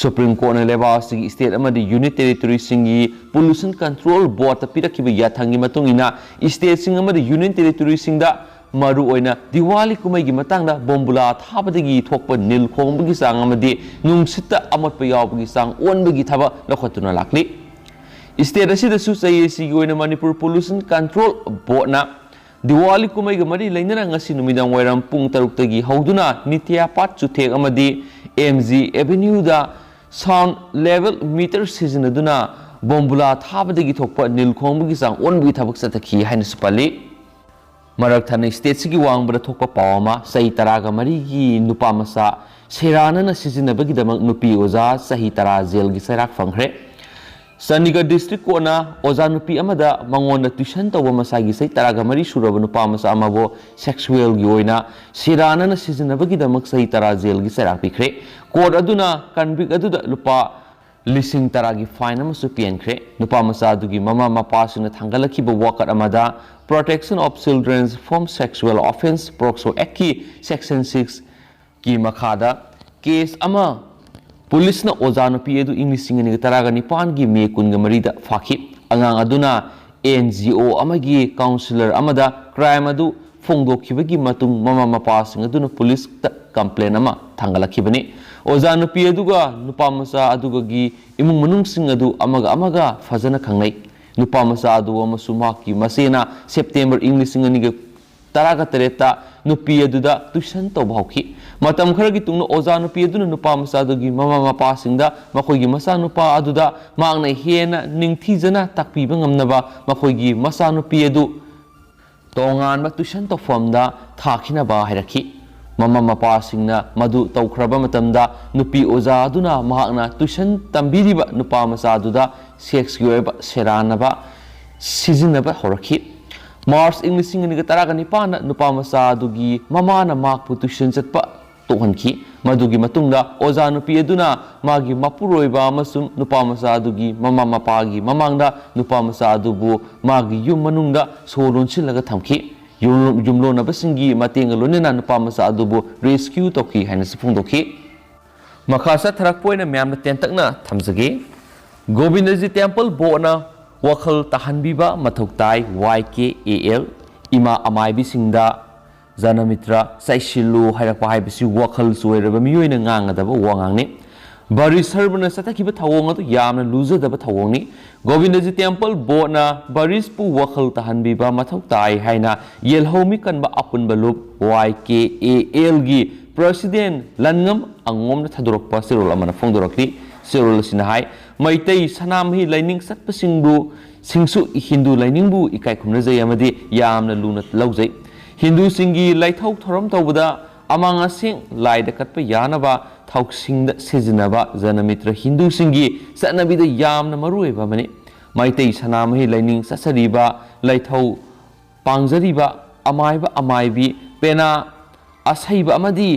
Supreme Courtꯅ ꯂꯩꯕꯥꯛ ꯑꯁꯤꯒꯤ state ꯑꯃꯗꯤ union territoryꯁꯤꯡꯒꯤ pollution control boardꯇ ꯄꯤꯔꯛꯈꯤꯕ ꯌꯥꯊꯪꯒꯤ ꯃꯇꯨꯡ ꯏꯟꯅ, stateꯁꯤꯡ ꯑꯃꯗꯤ union territoryꯁꯤꯡꯗ ꯃꯔꯨꯑꯣꯏꯅ ꯗꯤꯋꯥꯂꯤ ꯀꯨꯝꯍꯩꯒꯤ ꯃꯇꯥꯡꯗ ꯕꯣꯝꯕꯨꯂꯥ ꯊꯥꯕꯗꯒꯤ ꯊꯣꯛꯄ ꯅꯤꯜ ꯈꯣꯡꯕꯒꯤ ꯆꯥꯡ ꯑꯃꯗꯤ ꯅꯨꯡꯁꯤꯠꯇ ꯑꯃꯣꯠꯄ ꯌꯥꯎꯕꯒꯤ ꯆꯥꯡ ꯑꯣꯟꯕꯒꯤ ꯊꯕꯛ ꯂꯧꯈꯠꯇꯨꯅ ꯂꯥꯛꯂꯤ꯫ State ꯑꯁꯤꯗꯁꯨ ꯆꯍꯤ ꯑꯁꯤꯒꯤ ꯑꯣꯏꯅ ꯃꯅꯤꯄꯨꯔ Pollution Control Boardꯅ ꯗꯤꯋꯥꯂꯤ ꯀꯨꯝꯍꯩꯒ ꯃꯔꯤ ꯂꯩꯅꯅ ꯉꯁꯤ ꯅꯨꯃꯤꯗꯥꯡ ꯋꯥꯏꯔꯝ ꯄꯨꯡ ꯇꯔꯨꯛꯇꯒꯤ ꯍꯧꯗꯨꯅ ꯅꯤꯇ꯭ꯌꯥ ꯄꯥꯠ ꯆꯨꯊꯦꯛ ꯑꯃꯗꯤ ꯑꯦꯝ ꯖꯤ ꯑꯦꯚꯦꯅ꯭ꯌꯨꯗ sound level meter ꯁꯤꯖꯤꯟꯅꯗꯨꯅ ꯕꯣꯝꯕꯨꯂꯥ ꯊꯥꯕꯗꯒꯤ ꯊꯣꯛꯄ ꯅꯤꯜ ꯈꯣꯡꯕꯒꯤ ꯆꯥꯡ ꯑꯣꯟꯕꯒꯤ ꯊꯕꯛ ꯆꯠꯊꯈꯤ ꯍꯥꯏꯅꯁꯨ ꯄꯜꯂꯤ꯫ ꯃꯔꯛ ꯊꯠꯅ ꯁ꯭ꯇꯦꯠꯁꯤꯒꯤ ꯋꯥꯡꯃꯗ ꯊꯣꯛꯄ ꯄꯥꯎ ꯑꯃ, ꯆꯍꯤ ꯇꯔꯥꯒ ꯃꯔꯤꯒꯤ ꯅꯨꯄꯥ ꯃꯆꯥ ꯁꯦꯔꯥꯟꯅꯅ ꯁꯤꯖꯤꯟꯅꯕꯒꯤꯗꯃꯛ ꯅꯨꯄꯤ ꯑꯣꯖꯥ ꯆꯍꯤ ꯇꯔꯥ ꯖꯦꯜꯒꯤ ꯆꯩꯔꯥꯛ ꯐꯪꯈ꯭ꯔꯦ꯫ ꯆꯥꯟꯗꯤꯒꯔ ꯗꯤꯁꯇ꯭ꯔꯤꯛ ꯀꯣꯔꯠꯅ ꯑꯣꯖꯥ ꯅꯨꯄꯤ ꯑꯃꯗ ꯃꯉꯣꯟꯗ ꯇ꯭ꯌꯨꯁꯟ ꯇꯧꯕ ꯃꯁꯥꯒꯤ ꯆꯍꯤ ꯇꯔꯥꯒ ꯃꯔꯤ ꯁꯨꯔꯕ ꯅꯨꯄꯥ ꯃꯆꯥ ꯑꯃꯕꯨ ꯁꯦꯛꯁꯨꯋꯦꯜꯒꯤ ꯑꯣꯏꯅ ꯁꯦꯔꯥꯟꯅꯅ ꯁꯤꯖꯤꯟꯅꯕꯒꯤꯗꯃꯛ ꯆꯍꯤ ꯇꯔꯥ ꯖꯦꯜꯒꯤ ꯆꯩꯔꯥꯛ ꯄꯤꯈ꯭ꯔꯦ꯫ ꯀꯣꯔꯠ ꯑꯗꯨꯅ ꯀꯟꯚꯤꯛ ꯑꯗꯨꯗ ꯂꯨꯄꯥ ꯂꯤꯁꯤꯡ ꯇꯔꯥꯒꯤ ꯐꯥꯏꯟ ꯑꯃꯁꯨ ꯄꯤꯍꯟꯈ꯭ꯔꯦ꯫ ꯅꯨꯄꯥ ꯃꯆꯥ ꯑꯗꯨꯒꯤ ꯃꯃꯥ ꯃꯄꯥꯁꯤꯡꯅ ꯊꯥꯡꯒꯠꯂꯛꯈꯤꯕ ꯋꯥꯀꯠ ꯑꯃꯗ Protection of Children from Sexual Offence, POCSO ꯑꯦꯛꯀꯤ ꯁꯦꯛꯁꯟ ꯁꯤꯛꯁꯀꯤ ꯃꯈꯥꯗ ꯀꯦꯁ ꯑꯃ ꯄꯨꯂꯤꯁꯅ ꯑꯣꯖꯥ ꯅꯨꯄꯤ ꯑꯗꯨ ꯏꯪ ꯂꯤꯁꯤꯡ ꯑꯅꯤꯒ ꯇꯔꯥꯒ ꯅꯤꯄꯥꯟꯒꯤ ꯃꯦ ꯀꯨꯟꯒ ꯃꯔꯤꯗ ꯐꯥꯈꯤ꯫ ꯑꯉꯥꯡ ꯑꯗꯨꯅ ꯑꯦꯟ ꯖꯤ ꯑꯣ ꯑꯃꯒꯤ ꯀꯥꯎꯟꯁꯤꯂꯔ ꯑꯃꯗ ꯀ꯭ꯔꯥꯏꯝ ꯑꯗꯨ ꯐꯣꯡꯗꯣꯛꯈꯤꯕꯒꯤ ꯃꯇꯨꯡ ꯃꯃꯥ ꯃꯄꯥꯁꯤꯡ ꯑꯗꯨꯅ ꯄꯨꯂꯤꯁꯇ ꯀꯝꯄ꯭ꯂꯦꯟ ꯑꯃ ꯊꯥꯡꯒꯠꯂꯛꯈꯤꯕꯅꯤ꯫ ꯑꯣꯖꯥ ꯅꯨꯄꯤ ꯑꯗꯨꯒ ꯅꯨꯄꯥ ꯃꯆꯥ ꯑꯗꯨꯒꯒꯤ ꯏꯃꯨꯡ ꯃꯅꯨꯡꯁꯤꯡ ꯑꯗꯨ ꯑꯃꯒ ꯑꯃꯒ ꯐꯖꯅ ꯈꯪꯅꯩ꯫ ꯅꯨꯄꯥ ꯃꯆꯥ ꯑꯗꯨ ꯑꯃꯁꯨꯡ ꯃꯍꯥꯛꯀꯤ ꯃꯆꯦꯅ ꯁꯦꯞꯇꯦꯝꯕꯔ ꯏꯪ ꯂꯤꯁꯤꯡ ꯑꯅꯤꯒ ꯇꯔꯥꯒ ꯇꯔꯦꯠꯇ ꯅꯨꯄꯤ ꯑꯗꯨꯗ ꯇ꯭ꯌꯨꯁꯟ ꯇꯧꯕ ꯍꯧꯈꯤ꯫ ꯃꯇꯝ ꯈꯔꯒꯤ ꯇꯨꯡꯗ ꯑꯣꯖꯥ ꯅꯨꯄꯤ ꯑꯗꯨꯅ ꯅꯨꯄꯥ ꯃꯆꯥ ꯑꯗꯨꯒꯤ ꯃꯃꯥ ꯃꯄꯥꯁꯤꯡꯗ ꯃꯈꯣꯏꯒꯤ ꯃꯆꯥꯅꯨꯄꯥ ꯑꯗꯨꯗ ꯃꯍꯥꯛꯅ ꯍꯦꯟꯅ ꯅꯤꯡꯊꯤꯖꯅ ꯇꯥꯛꯄꯤꯕ ꯉꯝꯅꯕ ꯃꯈꯣꯏꯒꯤ ꯃꯆꯥꯅꯨꯄꯤ ꯑꯗꯨ ꯇꯣꯉꯥꯟꯕ ꯇ꯭ꯌꯨꯁꯟ ꯇꯧꯐꯝꯗ ꯊꯥꯈꯤꯅꯕ ꯍꯥꯏꯔꯛꯈꯤ꯫ ꯃꯃꯥ ꯃꯄꯥꯁꯤꯡꯅ ꯃꯗꯨ ꯇꯧꯈ꯭ꯔꯕ ꯃꯇꯝꯗ ꯅꯨꯄꯤ ꯑꯣꯖꯥ ꯑꯗꯨꯅ ꯃꯍꯥꯛꯅ ꯇ꯭ꯌꯨꯁꯟ ꯇꯝꯕꯤꯔꯤꯕ ꯅꯨꯄꯥ ꯃꯆꯥ ꯑꯗꯨꯗ ꯁꯦꯛꯁꯀꯤ ꯑꯣꯏꯕ ꯁꯦꯔꯥꯟꯅꯕ ꯁꯤꯖꯤꯟꯅꯕ ꯍꯧꯔꯛꯈꯤ꯫ ꯃꯥꯔꯆ ꯏꯪ ꯂꯤꯁꯤꯡ ꯑꯅꯤꯒ ꯇꯔꯥꯒ ꯅꯤꯄꯥꯟꯗ ꯅꯨꯄꯥ ꯃꯆꯥ ꯑꯗꯨꯒꯤ ꯃꯃꯥꯅ ꯃꯍꯥꯛꯄꯨ ꯇ꯭ꯌꯨꯁꯟ ꯆꯠꯄ ꯇꯣꯛꯍꯟꯈꯤ꯫ ꯃꯗꯨꯒꯤ ꯃꯇꯨꯡꯗ ꯑꯣꯖꯥ ꯅꯨꯄꯤ ꯑꯗꯨꯅ ꯃꯥꯒꯤ ꯃꯄꯨꯔꯣꯏꯕ ꯑꯃꯁꯨꯡ ꯅꯨꯄꯥ ꯃꯆꯥ ꯑꯗꯨꯒꯤ ꯃꯃꯥ ꯃꯄꯥꯒꯤ ꯃꯃꯥꯡꯗ ꯅꯨꯄꯥ ꯃꯆꯥ ꯑꯗꯨꯕꯨ ꯃꯥꯒꯤ ꯌꯨꯝ ꯃꯅꯨꯡꯗ ꯁꯣ ꯂꯣꯟꯁꯤꯜꯂꯒ ꯊꯝꯈꯤ꯫ ꯌꯨꯝ-, ꯌꯨꯝꯂꯣꯟꯅꯕꯁꯤꯡꯒꯤ ꯃꯇꯦꯡꯒ ꯂꯣꯏꯅꯅ ꯅꯨꯄꯥ ꯃꯆꯥ ꯑꯗꯨꯕꯨ ꯔꯦꯁꯀ꯭ꯌꯨ ꯇꯧꯈꯤ ꯍꯥꯏꯅꯁꯨ ꯐꯣꯡꯗꯣꯛꯈꯤ꯫ ꯃꯈꯥ ꯆꯠꯊꯔꯛꯄ ꯑꯣꯏꯅ ꯃꯌꯥꯝꯗ ꯇꯦꯟꯇꯛꯅ ꯊꯝꯖꯒꯦ꯫ ꯒꯣꯕꯤꯟꯗꯖꯤ ꯇꯦꯝꯄꯜ ꯕꯣꯔꯗꯅ ꯋꯥꯈꯜ ꯇꯥꯍꯟꯕꯤꯕ ꯃꯊꯧ ꯇꯥꯏ, ꯋꯥꯏ ꯀꯦ ꯑꯦ ꯑꯦꯜ꯫ ꯏꯃꯥ ꯑꯃꯥꯏꯕꯤꯁꯤꯡꯗ ꯖꯅꯃꯤꯇ꯭ꯔ ꯆꯥꯏꯁꯤꯜꯂꯨ ꯍꯥꯏꯔꯛꯄ ꯍꯥꯏꯕꯁꯤ ꯋꯥꯈꯜ ꯆꯣꯏꯔꯕ ꯃꯤꯑꯣꯏꯅ ꯉꯥꯡꯒꯗꯕ ꯋꯥꯉꯥꯡꯅꯤ꯫ ꯕꯔꯤꯁ ꯁꯔꯕꯅ ꯆꯠꯊꯈꯤꯕ ꯊꯧꯑꯣꯡ ꯑꯗꯨ ꯌꯥꯝꯅ ꯂꯨꯖꯗꯕ ꯊꯧꯑꯣꯡꯅꯤ꯫ ꯒꯣꯕꯤꯟꯗꯖꯤ ꯇꯦꯝꯄꯜ ꯕꯣꯔꯗꯅ ꯕꯔꯤꯁꯄꯨ ꯋꯥꯈꯜ ꯇꯥꯍꯟꯕꯤꯕ ꯃꯊꯧ ꯇꯥꯏ ꯍꯥꯏꯅ ꯌꯦꯜꯍꯧꯃꯤ ꯀꯟꯕ ꯑꯄꯨꯟꯕ ꯂꯨꯞ, ꯋꯥꯏ ꯀꯦ ꯑꯦ ꯑꯦꯜꯒꯤ ꯄ꯭ꯔꯁꯤꯗꯦꯟ ꯂꯟꯉꯝ ꯑꯉꯣꯝꯅ ꯊꯥꯗꯣꯔꯛꯄ ꯆꯦꯔꯣꯜ ꯑꯃꯅ ꯐꯣꯡꯗꯣꯔꯛꯂꯤ꯫ ꯆꯦꯔꯣꯜ ꯑꯁꯤꯅ ꯍꯥꯏ, ꯃꯩꯇꯩ ꯁꯅꯥꯃꯍꯤ ꯂꯥꯏꯅꯤꯡ ꯆꯠꯄꯁꯤꯡꯕꯨ ꯁꯤꯡꯁꯨ ꯍꯤꯟꯗꯨ ꯂꯥꯏꯅꯤꯡꯕꯨ ꯏꯀꯥꯏ ꯈꯨꯝꯅꯖꯩ ꯑꯃꯗꯤ ꯌꯥꯝꯅ ꯂꯨꯅ ꯂꯧꯖꯩ꯫ ꯍꯤꯟꯗꯨꯁꯤꯡꯒꯤ ꯂꯥꯏꯊꯧ ꯊꯧꯔꯝ ꯇꯧꯕꯗ ꯑꯃꯥꯡ ꯑꯁꯦꯡ ꯂꯥꯏꯗ ꯀꯠꯄ ꯌꯥꯅꯕ ꯊꯧꯁꯤꯡꯗ ꯁꯤꯖꯤꯟꯅꯕ ꯖꯅꯃꯤꯇ꯭ꯔ ꯍꯤꯟꯗꯨꯁꯤꯡꯒꯤ ꯆꯠꯅꯕꯤꯗ ꯌꯥꯝꯅ ꯃꯔꯨꯑꯣꯏꯕ ꯑꯃꯅꯤ꯫ ꯃꯩꯇꯩ ꯁꯅꯥꯃꯍꯤ ꯂꯥꯏꯅꯤꯡ ꯆꯠꯆꯔꯤꯕ, ꯂꯥꯏꯊꯧ ꯄꯥꯡꯖꯔꯤꯕ ꯑꯃꯥꯏꯕ ꯑꯃꯥꯏꯕꯤ, ꯄꯦꯅꯥ ꯑꯁꯩꯕ ꯑꯃꯗꯤ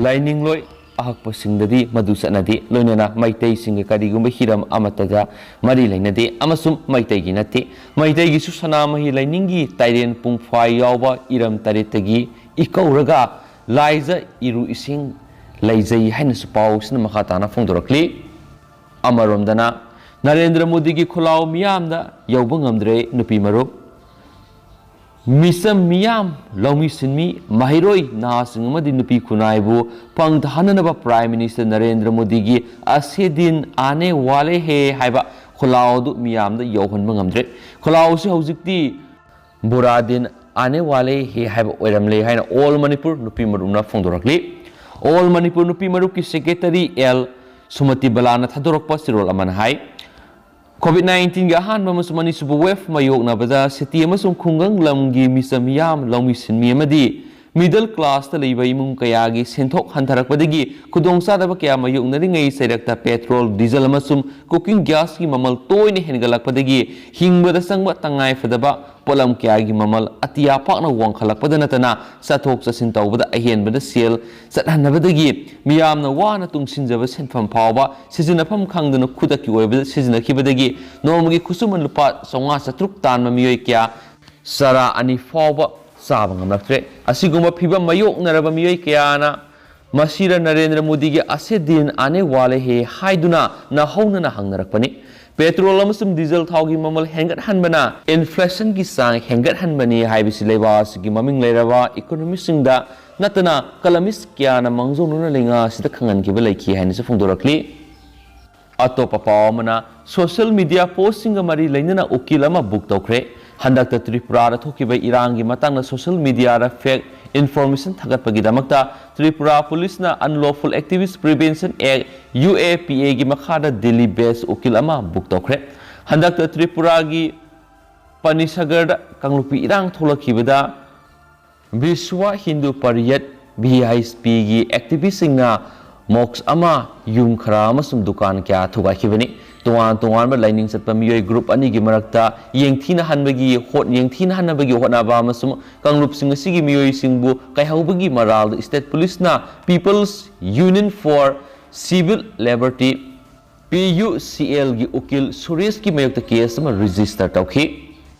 ꯂꯥꯏꯅꯤꯡꯂꯣꯏ ꯑꯍꯛꯄꯁꯤꯡꯗꯗꯤ ꯃꯗꯨ ꯆꯠꯅꯗꯦ꯫ ꯂꯣꯏꯅꯅ ꯃꯩꯇꯩꯁꯤꯡꯒ ꯀꯔꯤꯒꯨꯝꯕ ꯍꯤꯔꯝ ꯑꯃꯠꯇꯗ ꯃꯔꯤ ꯂꯩꯅꯗꯦ ꯑꯃꯁꯨꯡ ꯃꯩꯇꯩꯒꯤ ꯅꯠꯇꯦ꯫ ꯃꯩꯇꯩꯒꯤꯁꯨ ꯁꯅꯥꯃꯍꯤ ꯂꯥꯏꯅꯤꯡꯒꯤ ꯇꯥꯏꯔꯦꯟ ꯄꯨꯡꯐꯥꯏ ꯌꯥꯎꯕ ꯏꯔꯝ ꯇꯔꯦꯠꯇꯒꯤ ꯏꯀꯧꯔꯒ ꯂꯥꯏꯖ ꯏꯔꯨ ꯏꯁꯤꯡ ꯂꯩꯖꯩ ꯍꯥꯏꯅꯁꯨ ꯄꯥꯎꯁꯤꯅ ꯃꯈꯥ ꯇꯥꯅ ꯐꯣꯡꯗꯣꯔꯛꯂꯤ꯫ ꯑꯃꯔꯣꯝꯗꯅ ꯅꯔꯦꯟꯗ꯭ꯔ ꯃꯣꯗꯤꯒꯤ ꯈꯨꯜꯂꯥꯎ ꯃꯤꯌꯥꯝꯗ ꯌꯧꯕ ꯉꯝꯗ꯭ꯔꯦ ꯅꯨꯄꯤ ꯃꯔꯨꯞ꯫ ꯃꯤꯆꯝ ꯃꯤꯌꯥꯝ, ꯂꯧꯃꯤ ꯁꯤꯟꯃꯤ, ꯃꯍꯩꯔꯣꯏ, ꯅꯍꯥꯁꯤꯡ ꯑꯃꯗꯤ ꯅꯨꯄꯤ ꯈꯨꯟꯅꯥꯏꯕꯨ ꯄꯪꯊꯍꯟꯅꯅꯕ ꯄ꯭ꯔꯥꯏꯝ ꯃꯤꯅꯤꯁꯇꯔ ꯅꯔꯦꯟꯗ꯭ꯔ ꯃꯣꯗꯤꯒꯤ "ꯑꯁꯦ ꯗꯤꯟ ꯑꯥꯅꯦ ꯋꯥꯂꯦ ꯍꯦ" ꯍꯥꯏꯕ ꯈꯨꯜꯂꯥꯎ ꯑꯗꯨ ꯃꯤꯌꯥꯝꯗ ꯌꯧꯍꯟꯕ ꯉꯝꯗ꯭ꯔꯦ꯫ ꯈꯨꯜꯂꯥꯎ ꯑꯁꯤ ꯍꯧꯖꯤꯛꯇꯤ "ꯕꯨꯔꯥ ꯗꯤꯟ ꯑꯥꯅꯦ ꯋꯥꯂꯦ ꯍꯦ" ꯍꯥꯏꯕ ꯑꯣꯏꯔꯝꯂꯦ ꯍꯥꯏꯅ ꯑꯣꯜ ꯃꯅꯤꯄꯨꯔ ꯅꯨꯄꯤ ꯃꯔꯨꯞꯅ ꯐꯣꯡꯗꯣꯔꯛꯂꯤ꯫ ꯑꯣꯜ ꯃꯅꯤꯄꯨꯔ ꯅꯨꯄꯤ ꯃꯔꯨꯞꯀꯤ ꯁꯦꯀ꯭ꯔꯦꯇꯔꯤ ꯑꯦꯜ ꯁꯨꯃꯇꯤ ꯕꯂꯥꯅ ꯊꯥꯗꯣꯔꯛꯄ ꯆꯦꯔꯣꯜ ꯑꯃꯅ ꯍꯥꯏ, ꯀꯣꯚꯤꯗ ꯅꯥꯏꯟꯇꯤꯟꯒꯤ ꯑꯍꯥꯟꯕ ꯑꯃꯁꯨꯡ ꯑꯅꯤꯁꯨꯕ ꯋꯦꯚ ꯃꯥꯌꯣꯛꯅꯕꯗ ꯁꯤꯇꯤ ꯑꯃꯁꯨꯡ ꯈꯨꯡꯒꯪ ꯂꯝꯒꯤ ꯃꯤꯆꯝ ꯃꯤꯌꯥꯝ, ꯂꯧꯃꯤ ꯁꯤꯟꯃꯤ ꯑꯃꯗꯤ ꯃꯤꯗꯜ ꯀ꯭ꯂꯥꯁꯇ ꯂꯩꯕ ꯏꯃꯨꯡ ꯀꯌꯥꯒꯤ ꯁꯦꯟꯊꯣꯛ ꯍꯟꯊꯔꯛꯄꯗꯒꯤ ꯈꯨꯗꯣꯡꯆꯥꯗꯕ ꯀꯌꯥ ꯃꯥꯌꯣꯛꯅꯔꯤꯉꯩ ꯆꯩꯔꯛꯇ ꯄꯦꯇ꯭ꯔꯣꯜ, ꯗꯤꯖꯜ ꯑꯃꯁꯨꯡ ꯀꯨꯀꯤꯡ ꯒ꯭ꯌꯥꯁꯀꯤ ꯃꯃꯜ ꯇꯣꯏꯅ ꯍꯦꯟꯒꯠꯂꯛꯄꯗꯒꯤ ꯍꯤꯡꯕꯗ ꯆꯪꯕ ꯇꯉꯥꯏꯐꯗꯕ ꯄꯣꯠꯂꯝ ꯀꯌꯥꯒꯤ ꯃꯃꯜ ꯑꯇꯤꯌꯥ ꯄꯥꯛꯅ ꯋꯥꯡꯈꯠꯂꯛꯄꯗ ꯅꯠꯇꯅ ꯆꯠꯊꯣꯛ ꯆꯠꯁꯤꯟ ꯇꯧꯕꯗ ꯑꯍꯦꯟꯕꯗ ꯁꯦꯜ ꯆꯠꯍꯟꯅꯕꯗꯒꯤ ꯃꯤꯌꯥꯝꯅ ꯋꯥꯅ ꯇꯨꯡꯁꯤꯟꯖꯕ ꯁꯦꯟꯐꯝ ꯐꯥꯎꯕ ꯁꯤꯖꯤꯟꯅꯐꯝ ꯈꯪꯗꯅ ꯈꯨꯗꯛꯀꯤ ꯑꯣꯏꯕꯗ ꯁꯤꯖꯤꯟꯅꯈꯤꯕꯗꯒꯤ ꯅꯣꯡꯃꯒꯤ ꯈꯨꯠꯁꯨꯃꯟ ꯂꯨꯄꯥ ꯆꯥꯝꯃꯉꯥ ꯆꯥꯇ꯭ꯔꯨꯛ ꯇꯥꯟꯕ ꯃꯤꯑꯣꯏ ꯀꯌꯥ ꯆꯔꯥ ꯑꯅꯤ ꯐꯥꯎꯕ ꯆꯥꯕ ꯉꯝꯂꯛꯇ꯭ꯔꯦ꯫ ꯑꯁꯤꯒꯨꯝꯕ ꯐꯤꯚꯝ ꯃꯥꯌꯣꯛꯅꯔꯕ ꯃꯤꯑꯣꯏ ꯀꯌꯥꯅ ꯃꯁꯤꯔ ꯅꯔꯦꯟꯗ꯭ꯔ ꯃꯣꯗꯤꯒꯤ "ꯑꯁꯦ ꯗꯤꯟ ꯑꯥꯅꯦ ꯋꯥꯂꯦ ꯍꯦ" ꯍꯥꯏꯗꯨꯅ ꯅꯧꯍꯧꯅꯅ ꯍꯪꯅꯔꯛꯄꯅꯤ꯫ ꯄꯦꯇ꯭ꯔꯣꯜ ꯑꯃꯁꯨꯡ ꯗꯤꯖꯜ ꯊꯥꯎꯒꯤ ꯃꯃꯜ ꯍꯦꯟꯒꯠꯍꯟꯕꯅ ꯏꯟꯐ꯭ꯂꯦꯁꯟꯒꯤ ꯆꯥꯡ ꯍꯦꯟꯒꯠꯍꯟꯕꯅꯤ ꯍꯥꯏꯕꯁꯤ ꯂꯩꯕꯥꯛ ꯑꯁꯤꯒꯤ ꯃꯃꯤꯡ ꯂꯩꯔꯕ ꯏꯀꯣꯅꯣꯃꯤꯁꯤꯡꯗ ꯅꯠꯇꯅ ꯀꯂꯃꯤꯁ ꯀꯌꯥꯅ ꯃꯥꯡꯖꯧꯅꯅ ꯂꯩꯉꯥꯛ ꯑꯁꯤꯗ ꯈꯪꯍꯟꯈꯤꯕ ꯂꯩꯈꯤ ꯍꯥꯏꯅꯁꯨ ꯐꯣꯡꯗꯣꯔꯛꯂꯤ꯫ ꯑꯇꯣꯞꯄ ꯄꯥꯎ ꯑꯃꯅ, ꯁꯣꯁꯤꯌꯦꯜ ꯃꯤꯗꯤꯌꯥ ꯄꯣꯁꯁꯤꯡꯒ ꯃꯔꯤ ꯂꯩꯅꯅ ꯎꯀꯤꯜ ꯑꯃ ꯕꯨꯛ ꯇꯧꯈ꯭ꯔꯦ꯫ ꯍꯟꯗꯛꯇ ꯇ꯭ꯔꯤꯄꯨꯔꯥꯗ ꯊꯣꯛꯈꯤꯕ ꯏꯔꯥꯡꯒꯤ ꯃꯇꯥꯡꯗ ꯁꯣꯁꯤꯌꯦꯜ ꯃꯤꯗꯤꯌꯥꯗ ꯐꯦꯛ ꯏꯟꯐꯣꯔꯃꯦꯁꯟ ꯊꯥꯒꯠꯄꯒꯤꯗꯃꯛꯇ ꯇ꯭ꯔꯤꯄꯨꯔꯥ ꯄꯨꯂꯤꯁꯅ Unlawful Activist Prevention Act, U A P A ꯒꯤ ꯃꯈꯥꯗ ꯗꯤꯜꯂꯤ ꯕꯦꯁ ꯎꯀꯤꯜ ꯑꯃ ꯕꯨꯛ ꯇꯧꯈ꯭ꯔꯦ꯫ ꯍꯟꯗꯛꯇ ꯇ꯭ꯔꯤꯄꯨꯔꯥꯒꯤ ꯄꯅꯤꯁꯥꯒꯔꯗ ꯀꯥꯡꯂꯨꯞꯀꯤ ꯏꯔꯥꯡ ꯊꯣꯛꯂꯛꯈꯤꯕꯗ Visva Hindu ꯄꯔꯤꯌꯠ, V H P ꯒꯤ ꯑꯦꯛꯇꯤꯚꯤꯁꯁꯤꯡꯅ ꯃꯣꯛꯁ ꯑꯃ, ꯌꯨꯝ ꯈꯔ ꯑꯃꯁꯨꯡ ꯗꯨꯀꯥꯟ ꯀꯌꯥ ꯊꯨꯒꯥꯏꯈꯤꯕꯅꯤ꯫ ꯇꯣꯉꯥꯟ ꯇꯣꯉꯥꯟꯕ ꯂꯥꯏꯅꯤꯡ ꯆꯠꯄ ꯃꯤꯑꯣꯏ ꯒ꯭ꯔꯨꯞ ꯑꯅꯤꯒꯤ ꯃꯔꯛꯇ ꯌꯦꯡꯊꯤꯅꯍꯟꯕꯒꯤ ꯍꯣꯠ-, ꯌꯦꯡꯊꯤꯅꯍꯟꯅꯕꯒꯤ ꯍꯣꯠꯅꯕ ꯑꯃꯁꯨꯡ ꯀꯥꯡꯂꯨꯞꯁꯤꯡ ꯑꯁꯤꯒꯤ ꯃꯤꯑꯣꯏꯁꯤꯡꯕꯨ ꯀꯥꯏꯍꯧꯕꯒꯤ ꯃꯔꯥꯜꯗ ꯁ꯭ꯇꯦꯠ ꯄꯨꯂꯤꯁꯅ People's Union for Civil Liberty, P U C L ꯒꯤ ꯎꯀꯤꯜ ꯁꯨꯔꯦꯁꯀꯤ ꯃꯥꯌꯣꯛꯇ ꯀꯦꯁ ꯑꯃ ꯔꯦꯖꯤꯁꯇꯔ ꯇꯧꯈꯤ꯫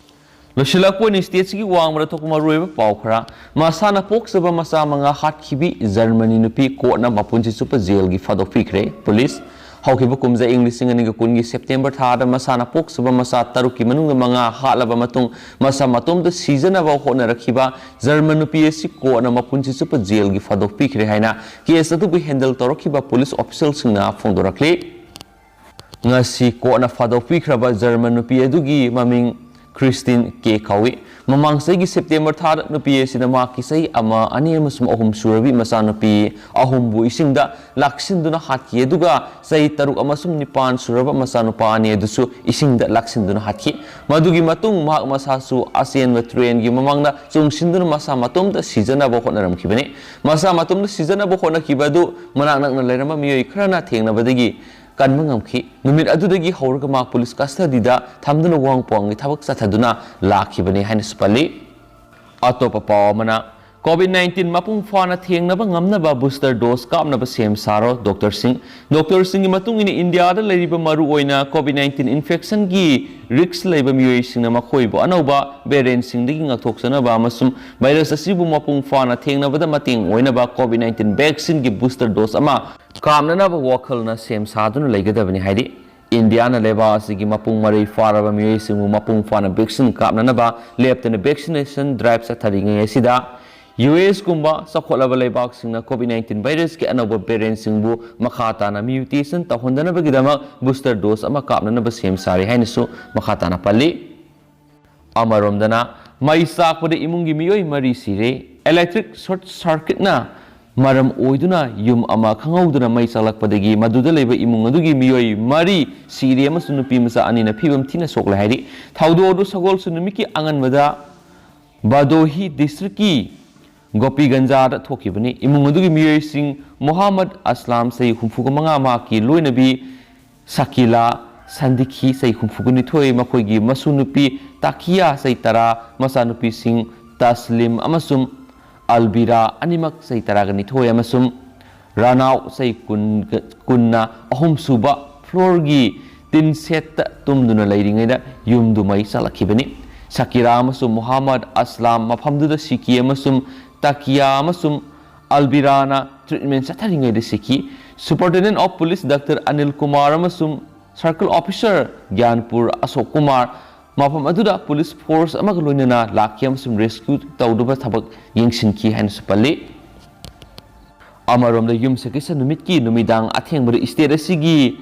ꯂꯣꯏꯁꯤꯜꯂꯛꯄ ꯑꯣꯏꯅ ꯁ꯭ꯇꯦꯠꯁꯤꯒꯤ ꯋꯥꯡꯃꯗ ꯊꯣꯛꯄ ꯃꯔꯨꯑꯣꯏꯕ ꯄꯥꯎ ꯈꯔ꯫ ꯃꯁꯥꯅ ꯄꯣꯛꯆꯕ ꯃꯆꯥ ꯃꯉꯥ ꯍꯥꯠꯈꯤꯕꯤ ꯖꯔꯃꯅꯤ ꯅꯨꯄꯤ ꯀꯣꯔꯠꯅ ꯃꯄꯨꯟꯁꯤ ꯆꯨꯞꯄ ꯖꯦꯜꯒꯤ ꯐꯥꯗꯣꯛꯄꯤꯈ꯭ꯔꯦ꯫ ꯄꯨꯂꯤꯁ꯫ ꯍꯧꯈꯤꯕ ꯀꯨꯝꯖꯥ ꯏꯪ ꯂꯤꯁꯤꯡ ꯑꯅꯤꯒ ꯀꯨꯟꯒꯤ ꯁꯦꯞꯇꯦꯝꯕꯔ ꯊꯥꯗ ꯃꯁꯥꯅ ꯄꯣꯛꯆꯕ ꯃꯆꯥ ꯇꯔꯨꯛꯀꯤ ꯃꯅꯨꯡꯗ ꯃꯉꯥ ꯍꯥꯠꯂꯕ ꯃꯇꯨꯡ ꯃꯁꯥ ꯃꯇꯣꯝꯇ ꯁꯤꯖꯅꯕ ꯍꯣꯠꯅꯔꯛꯈꯤꯕ ꯖꯔꯃꯟ ꯅꯨꯄꯤ ꯑꯁꯤ ꯀꯣꯔꯠꯅ ꯃꯄꯨꯟꯁꯤ ꯆꯨꯞꯄ ꯖꯦꯜꯒꯤ ꯐꯥꯗꯣꯛꯄꯤꯈ꯭ꯔꯦ ꯍꯥꯏꯅ ꯀꯦꯁ ꯑꯗꯨꯕꯨ ꯍꯦꯟꯗꯜ ꯇꯧꯔꯛꯈꯤꯕ ꯄꯨꯂꯤꯁ ꯑꯣꯐꯤꯁꯤꯌꯦꯜꯁꯤꯡꯅ ꯐꯣꯡꯗꯣꯔꯛꯂꯤ꯫ ꯉꯁꯤ ꯀꯣꯔꯠꯅ ꯐꯥꯗꯣꯛꯄꯤꯈ꯭ꯔꯕ ꯖꯔꯃꯟ ꯅꯨꯄꯤ ꯑꯗꯨꯒꯤ ꯃꯃꯤꯡ ꯈ꯭ꯔꯤꯁꯇꯤꯟ ꯀꯦ ꯀꯧꯏ꯫ ꯃꯃꯥꯡ ꯆꯍꯤꯒꯤ ꯁꯦꯞꯇꯦꯝꯕꯔ ꯊꯥꯗ ꯅꯨꯄꯤ ꯑꯁꯤꯅ ꯃꯍꯥꯛꯀꯤ ꯆꯍꯤ ꯑꯃ, ꯑꯅꯤ ꯑꯃꯁꯨꯡ ꯑꯍꯨꯝ ꯁꯨꯔꯕꯤ ꯃꯆꯥꯅꯨꯄꯤ ꯑꯍꯨꯝꯕꯨ ꯏꯁꯤꯡꯗ ꯂꯥꯛꯁꯤꯟꯗꯨꯅ ꯍꯥꯠꯈꯤ, ꯑꯗꯨꯒ ꯆꯍꯤ ꯇꯔꯨꯛ ꯑꯃꯁꯨꯡ ꯅꯤꯄꯥꯟ ꯁꯨꯔꯕ ꯃꯆꯥꯅꯨꯄꯥ ꯑꯅꯤ ꯑꯗꯨꯁꯨ ꯏꯁꯤꯡꯗ ꯂꯥꯛꯁꯤꯟꯗꯨꯅ ꯍꯥꯠꯈꯤ꯫ ꯃꯗꯨꯒꯤ ꯃꯇꯨꯡ ꯃꯍꯥꯛ ꯃꯁꯥꯁꯨ ꯑꯆꯦꯟꯕ ꯇ꯭ꯔꯦꯟꯒꯤ ꯃꯃꯥꯡꯗ ꯆꯣꯡꯁꯤꯟꯗꯨꯅ ꯃꯁꯥ ꯃꯇꯣꯝꯇ ꯁꯤꯖꯅꯕ ꯍꯣꯠꯅꯔꯝꯈꯤꯕꯅꯤ꯫ ꯃꯁꯥ ꯃꯇꯣꯝꯇ ꯁꯤꯖꯅꯕ ꯍꯣꯠꯅꯈꯤꯕ ꯑꯗꯨ ꯃꯅꯥꯛ ꯅꯛꯅ ꯂꯩꯔꯝꯕ ꯃꯤꯑꯣꯏ ꯈꯔꯅ ꯊꯦꯡꯅꯕꯗꯒꯤ ꯀꯟꯕ ꯉꯝꯈꯤ꯫ ꯅꯨꯃꯤꯠ ꯑꯗꯨꯗꯒꯤ ꯍꯧꯔꯒ ꯃꯍꯥꯛ ꯄꯨꯂꯤꯁ ꯀꯁꯇꯗꯤꯗ ꯊꯝꯗꯨꯅ ꯋꯥꯍꯪ ꯄꯥꯎꯍꯪꯒꯤ ꯊꯕꯛ ꯆꯠꯊꯗꯨꯅ ꯂꯥꯛꯈꯤꯕꯅꯤ ꯍꯥꯏꯅꯁꯨ ꯄꯜꯂꯤ꯫ ꯑꯇꯣꯞꯄ ꯄꯥꯎ ꯑꯃꯅ, ꯀꯣꯚꯤꯗ ꯅꯥꯏꯟꯇꯤꯟ ꯃꯄꯨꯡ ꯐꯥꯅ ꯊꯦꯡꯅꯕ ꯉꯝꯅꯕ ꯕꯨꯁꯇꯔ ꯗꯣꯁ ꯀꯥꯞꯅꯕ ꯁꯦꯝ ꯁꯥꯔꯣ, ꯗꯣꯛꯇꯔꯁꯤꯡ꯫ ꯗꯣꯛꯇꯔꯁꯤꯡꯒꯤ ꯃꯇꯨꯡ ꯏꯟꯅ, ꯏꯟꯗꯤꯌꯥꯗ ꯂꯩꯔꯤꯕ ꯃꯔꯨꯑꯣꯏꯅ ꯀꯣꯚꯤꯗ ꯅꯥꯏꯟꯇꯤꯟ ꯏꯟꯐꯦꯛꯁꯟꯒꯤ ꯔꯤꯁ꯭ꯛ ꯂꯩꯕ ꯃꯤꯑꯣꯏꯁꯤꯡꯅ ꯃꯈꯣꯏꯕꯨ ꯑꯅꯧꯕ ꯚꯦꯔꯤꯌꯦꯟꯠꯁꯤꯡꯗꯒꯤ ꯉꯥꯛꯊꯣꯛꯆꯅꯕ ꯑꯃꯁꯨꯡ ꯚꯥꯏꯔꯁ ꯑꯁꯤꯕꯨ ꯃꯄꯨꯡ ꯐꯥꯅ ꯊꯦꯡꯅꯕꯗ ꯃꯇꯦꯡ ꯑꯣꯏꯅꯕ ꯀꯣꯚꯤꯗ ꯅꯥꯏꯟꯇꯤꯟ ꯚꯦꯛꯁꯤꯟꯒꯤ ꯕꯨꯁꯇꯔ ꯗꯣꯁ ꯑꯃ ꯀꯥꯞꯅꯅꯕ ꯋꯥꯈꯜꯅ ꯁꯦꯝ ꯁꯥꯗꯨꯅ ꯂꯩꯒꯗꯕꯅꯤ ꯍꯥꯏꯔꯤ꯫ ꯏꯟꯗꯤꯌꯥꯅ ꯂꯩꯕꯥꯛ ꯑꯁꯤꯒꯤ ꯃꯄꯨꯡ ꯃꯔꯩ ꯐꯥꯔꯕ ꯃꯤꯑꯣꯏꯁꯤꯡꯕꯨ ꯃꯄꯨꯡ ꯐꯥꯅ vaccine ꯀꯥꯞꯅꯅꯕ ꯂꯦꯞꯇꯅ vaccination drive ꯆꯠꯊꯔꯤꯉꯩ ꯑꯁꯤꯗ, ꯌꯨ ꯑꯦꯁ ꯀꯨꯝꯕ ꯆꯥꯎꯈꯠꯂꯕ ꯂꯩꯕꯥꯛꯁꯤꯡꯅ COVID nineteen virusꯀꯤ ꯑꯅꯧꯕ variantꯁꯤꯡꯕꯨ ꯃꯈꯥ ꯇꯥꯅ mutation ꯇꯧꯍꯟꯗꯅꯕꯒꯤꯗꯃꯛ booster dose ꯑꯃ ꯀꯥꯞꯅꯅꯕ ꯁꯦꯝ ꯁꯥꯔꯤ ꯍꯥꯏꯅꯁꯨ ꯃꯈꯥ ꯇꯥꯅ ꯄꯜꯂꯤ꯫ ꯑꯃꯔꯣꯝꯗꯅ, ꯃꯩ ꯆꯥꯛꯄꯗ ꯏꯃꯨꯡꯒꯤ ꯃꯤꯑꯣꯏ ꯃꯔꯤ ꯁꯤꯔꯦ꯫ Electric short circuitꯅ ꯃꯔꯝ ꯑꯣꯏꯗꯨꯅ ꯌꯨꯝ ꯑꯃ ꯈꯪꯍꯧꯗꯅ ꯃꯩ ꯆꯥꯛꯂꯛꯄꯗꯒꯤ ꯃꯗꯨꯗ ꯂꯩꯕ ꯏꯃꯨꯡ ꯑꯗꯨꯒꯤ ꯃꯤꯑꯣꯏ ꯃꯔꯤ ꯁꯤꯔꯦ ꯑꯃꯁꯨꯡ ꯅꯨꯄꯤ ꯃꯆꯥ ꯑꯅꯤꯅ ꯐꯤꯕꯝ ꯊꯤꯅ ꯁꯣꯛꯂꯦ ꯍꯥꯏꯔꯤ꯫ ꯊꯧꯗꯣꯛ ꯑꯗꯨ ꯁꯒꯣꯜꯁꯦꯟ ꯅꯨꯃꯤꯠꯀꯤ ꯑꯉꯟꯕꯗ ꯕꯗꯣꯍꯤ districtꯀꯤ ꯒꯣꯄꯤꯒꯟꯖꯥꯗ ꯊꯣꯛꯈꯤꯕꯅꯤ꯫ ꯏꯃꯨꯡ ꯑꯗꯨꯒꯤ ꯃꯤꯑꯣꯏꯁꯤꯡ ꯃꯣꯍꯥꯃꯗ ꯑꯁꯂꯥꯝ, ꯆꯍꯤ ꯍꯨꯝꯐꯨꯒ ꯃꯉꯥ, ꯃꯍꯥꯛꯀꯤ ꯂꯣꯏꯅꯕꯤ ꯁꯀꯤꯂꯥ ꯁꯟꯗꯤꯈꯤ, ꯆꯍꯤ ꯍꯨꯝꯐꯨꯒ ꯅꯤꯊꯣꯏ, ꯃꯈꯣꯏꯒꯤ ꯃꯁꯨ ꯅꯨꯄꯤ ꯇꯥꯀꯤꯌꯥ, ꯆꯍꯤ ꯇꯔꯥ, ꯃꯆꯥꯅꯨꯄꯤꯁꯤꯡ ꯇꯁꯂꯤꯝ ꯑꯃꯁꯨꯡ ꯑꯜꯕꯤꯔꯥ, ꯑꯅꯤꯃꯛ ꯆꯍꯤ ꯇꯔꯥꯒ ꯅꯤꯊꯣꯏ, ꯑꯃꯁꯨꯡ ꯔꯥꯅꯥꯎ, ꯆꯍꯤ ꯀꯨꯟ, ꯀꯨꯟꯅ ꯑꯍꯨꯝꯁꯨꯕ floorꯒꯤ ꯇꯤꯟ ꯁꯦꯠꯇ ꯇꯨꯝꯗꯨꯅ ꯂꯩꯔꯤꯉꯩꯗ ꯌꯨꯝꯗꯨ ꯃꯩ ꯆꯥꯛꯂꯛꯈꯤꯕꯅꯤ꯫ ꯁꯀꯤꯔꯥ ꯑꯃꯁꯨꯡ ꯃꯨꯍꯝꯃꯗ ꯑꯁꯂꯥꯝ ꯃꯐꯝꯗꯨꯗ ꯁꯤꯈꯤ ꯑꯃꯁꯨꯡ ꯇꯥꯀꯤꯌꯥ ꯑꯃꯁꯨꯡ ꯑꯜꯕꯤꯔꯥꯅ treatment ꯆꯠꯊꯔꯤꯉꯩꯗ ꯁꯤꯈꯤ꯫ Superintendent of Police Doctor Anil Kumar ꯑꯃꯁꯨꯡ Circle Officer ꯒ꯭ꯌꯥꯟꯄꯨꯔ ꯑꯁꯣꯛ ꯀꯨꯃꯥꯔ ꯃꯐꯝ ꯑꯗꯨꯗ police force ꯑꯃꯒ ꯂꯣꯏꯅꯅ ꯂꯥꯛꯈꯤ ꯑꯃꯁꯨꯡ rescue ꯇꯧꯅꯕ ꯊꯕꯛ ꯌꯦꯡꯁꯤꯟꯈꯤ ꯍꯥꯏꯅꯁꯨ ꯄꯜꯂꯤ꯫ ꯑꯃꯔꯣꯝꯗ, ꯌꯨꯝꯁꯀꯩꯁ ꯅꯨꯃꯤꯠꯀꯤ ꯅꯨꯃꯤꯗꯥꯡ ꯑꯊꯦꯡꯕꯗ state ꯑꯁꯤꯒꯤ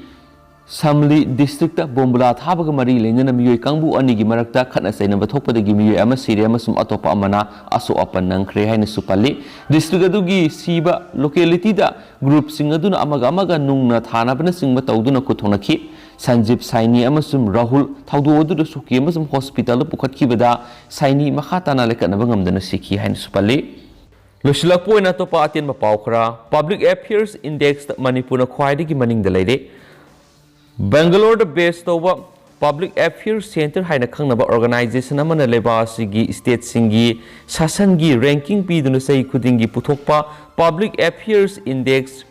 ꯁꯝꯂꯤ districtꯇ ꯕꯣꯝꯕꯨꯂꯥ ꯊꯥꯕꯒ ꯃꯔꯤ ꯂꯩꯅꯅ ꯃꯤꯑꯣꯏ ꯀꯥꯡꯕꯨ ꯑꯅꯤꯒꯤ ꯃꯔꯛꯇ ꯈꯠꯅ ꯆꯩꯅꯕ ꯊꯣꯛꯄꯗꯒꯤ ꯃꯤꯑꯣꯏ ꯑꯃ ꯁꯤꯔꯦ ꯑꯃꯁꯨꯡ ꯑꯇꯣꯞꯄ ꯑꯃꯅ ꯑꯁꯣꯛ ꯑꯄꯟ ꯅꯪꯈ꯭ꯔꯦ ꯍꯥꯏꯅꯁꯨ ꯄꯜꯂꯤ꯫ District ꯑꯗꯨꯒꯤ ꯁꯤꯕ localityꯗ groupꯁꯤꯡ ꯑꯗꯨꯅ ꯑꯃꯒ ꯑꯃꯒ ꯅꯨꯡꯅ ꯊꯥꯅꯕꯅꯆꯤꯡꯕ ꯇꯧꯗꯨꯅ ꯈꯨꯠ ꯊꯣꯛꯅꯈꯤ꯫ ꯁꯟꯖꯤꯞ ꯁꯥꯏꯅꯤ ꯑꯃꯁꯨꯡ ꯔꯥꯍꯨꯜ ꯊꯧꯗꯣꯛ ꯑꯗꯨꯗ ꯁꯣꯛꯈꯤ ꯑꯃꯁꯨꯡ hospitalꯗ ꯄꯨꯈꯠꯈꯤꯕꯗ ꯁꯥꯏꯅꯤ ꯃꯈꯥ ꯇꯥꯅ ꯂꯩꯀꯠꯅꯕ ꯉꯝꯗꯅ ꯁꯤꯈꯤ ꯍꯥꯏꯅꯁꯨ ꯄꯜꯂꯤ꯫ ꯂꯣꯏꯁꯤꯜꯂꯛꯄ ꯑꯣꯏꯅ ꯑꯇꯣꯞꯄ ꯑꯇꯦꯟꯕ ꯄꯥꯎ ꯈꯔ꯫ Public Affairs Indexꯇ ꯃꯅꯤꯄꯨꯔꯅ ꯈ꯭ꯋꯥꯏꯗꯒꯤ ꯃꯅꯤꯡꯗ ꯂꯩꯔꯦ꯫ ꯕꯦꯡꯒꯂꯣꯔꯗ base ꯇꯧꯕ Public Affairs Centre ꯍꯥꯏꯅ ꯈꯪꯅꯕ organization ꯑꯃꯅ ꯂꯩꯕꯥꯛ ꯑꯁꯤꯒꯤ stateꯁꯤꯡꯒꯤ ꯁꯥꯁꯟꯒꯤ ranking ꯄꯤꯗꯨꯅ ꯆꯍꯤ ꯈꯨꯗꯤꯡꯒꯤ ꯄꯨꯊꯣꯛꯄ Public Affairs Index,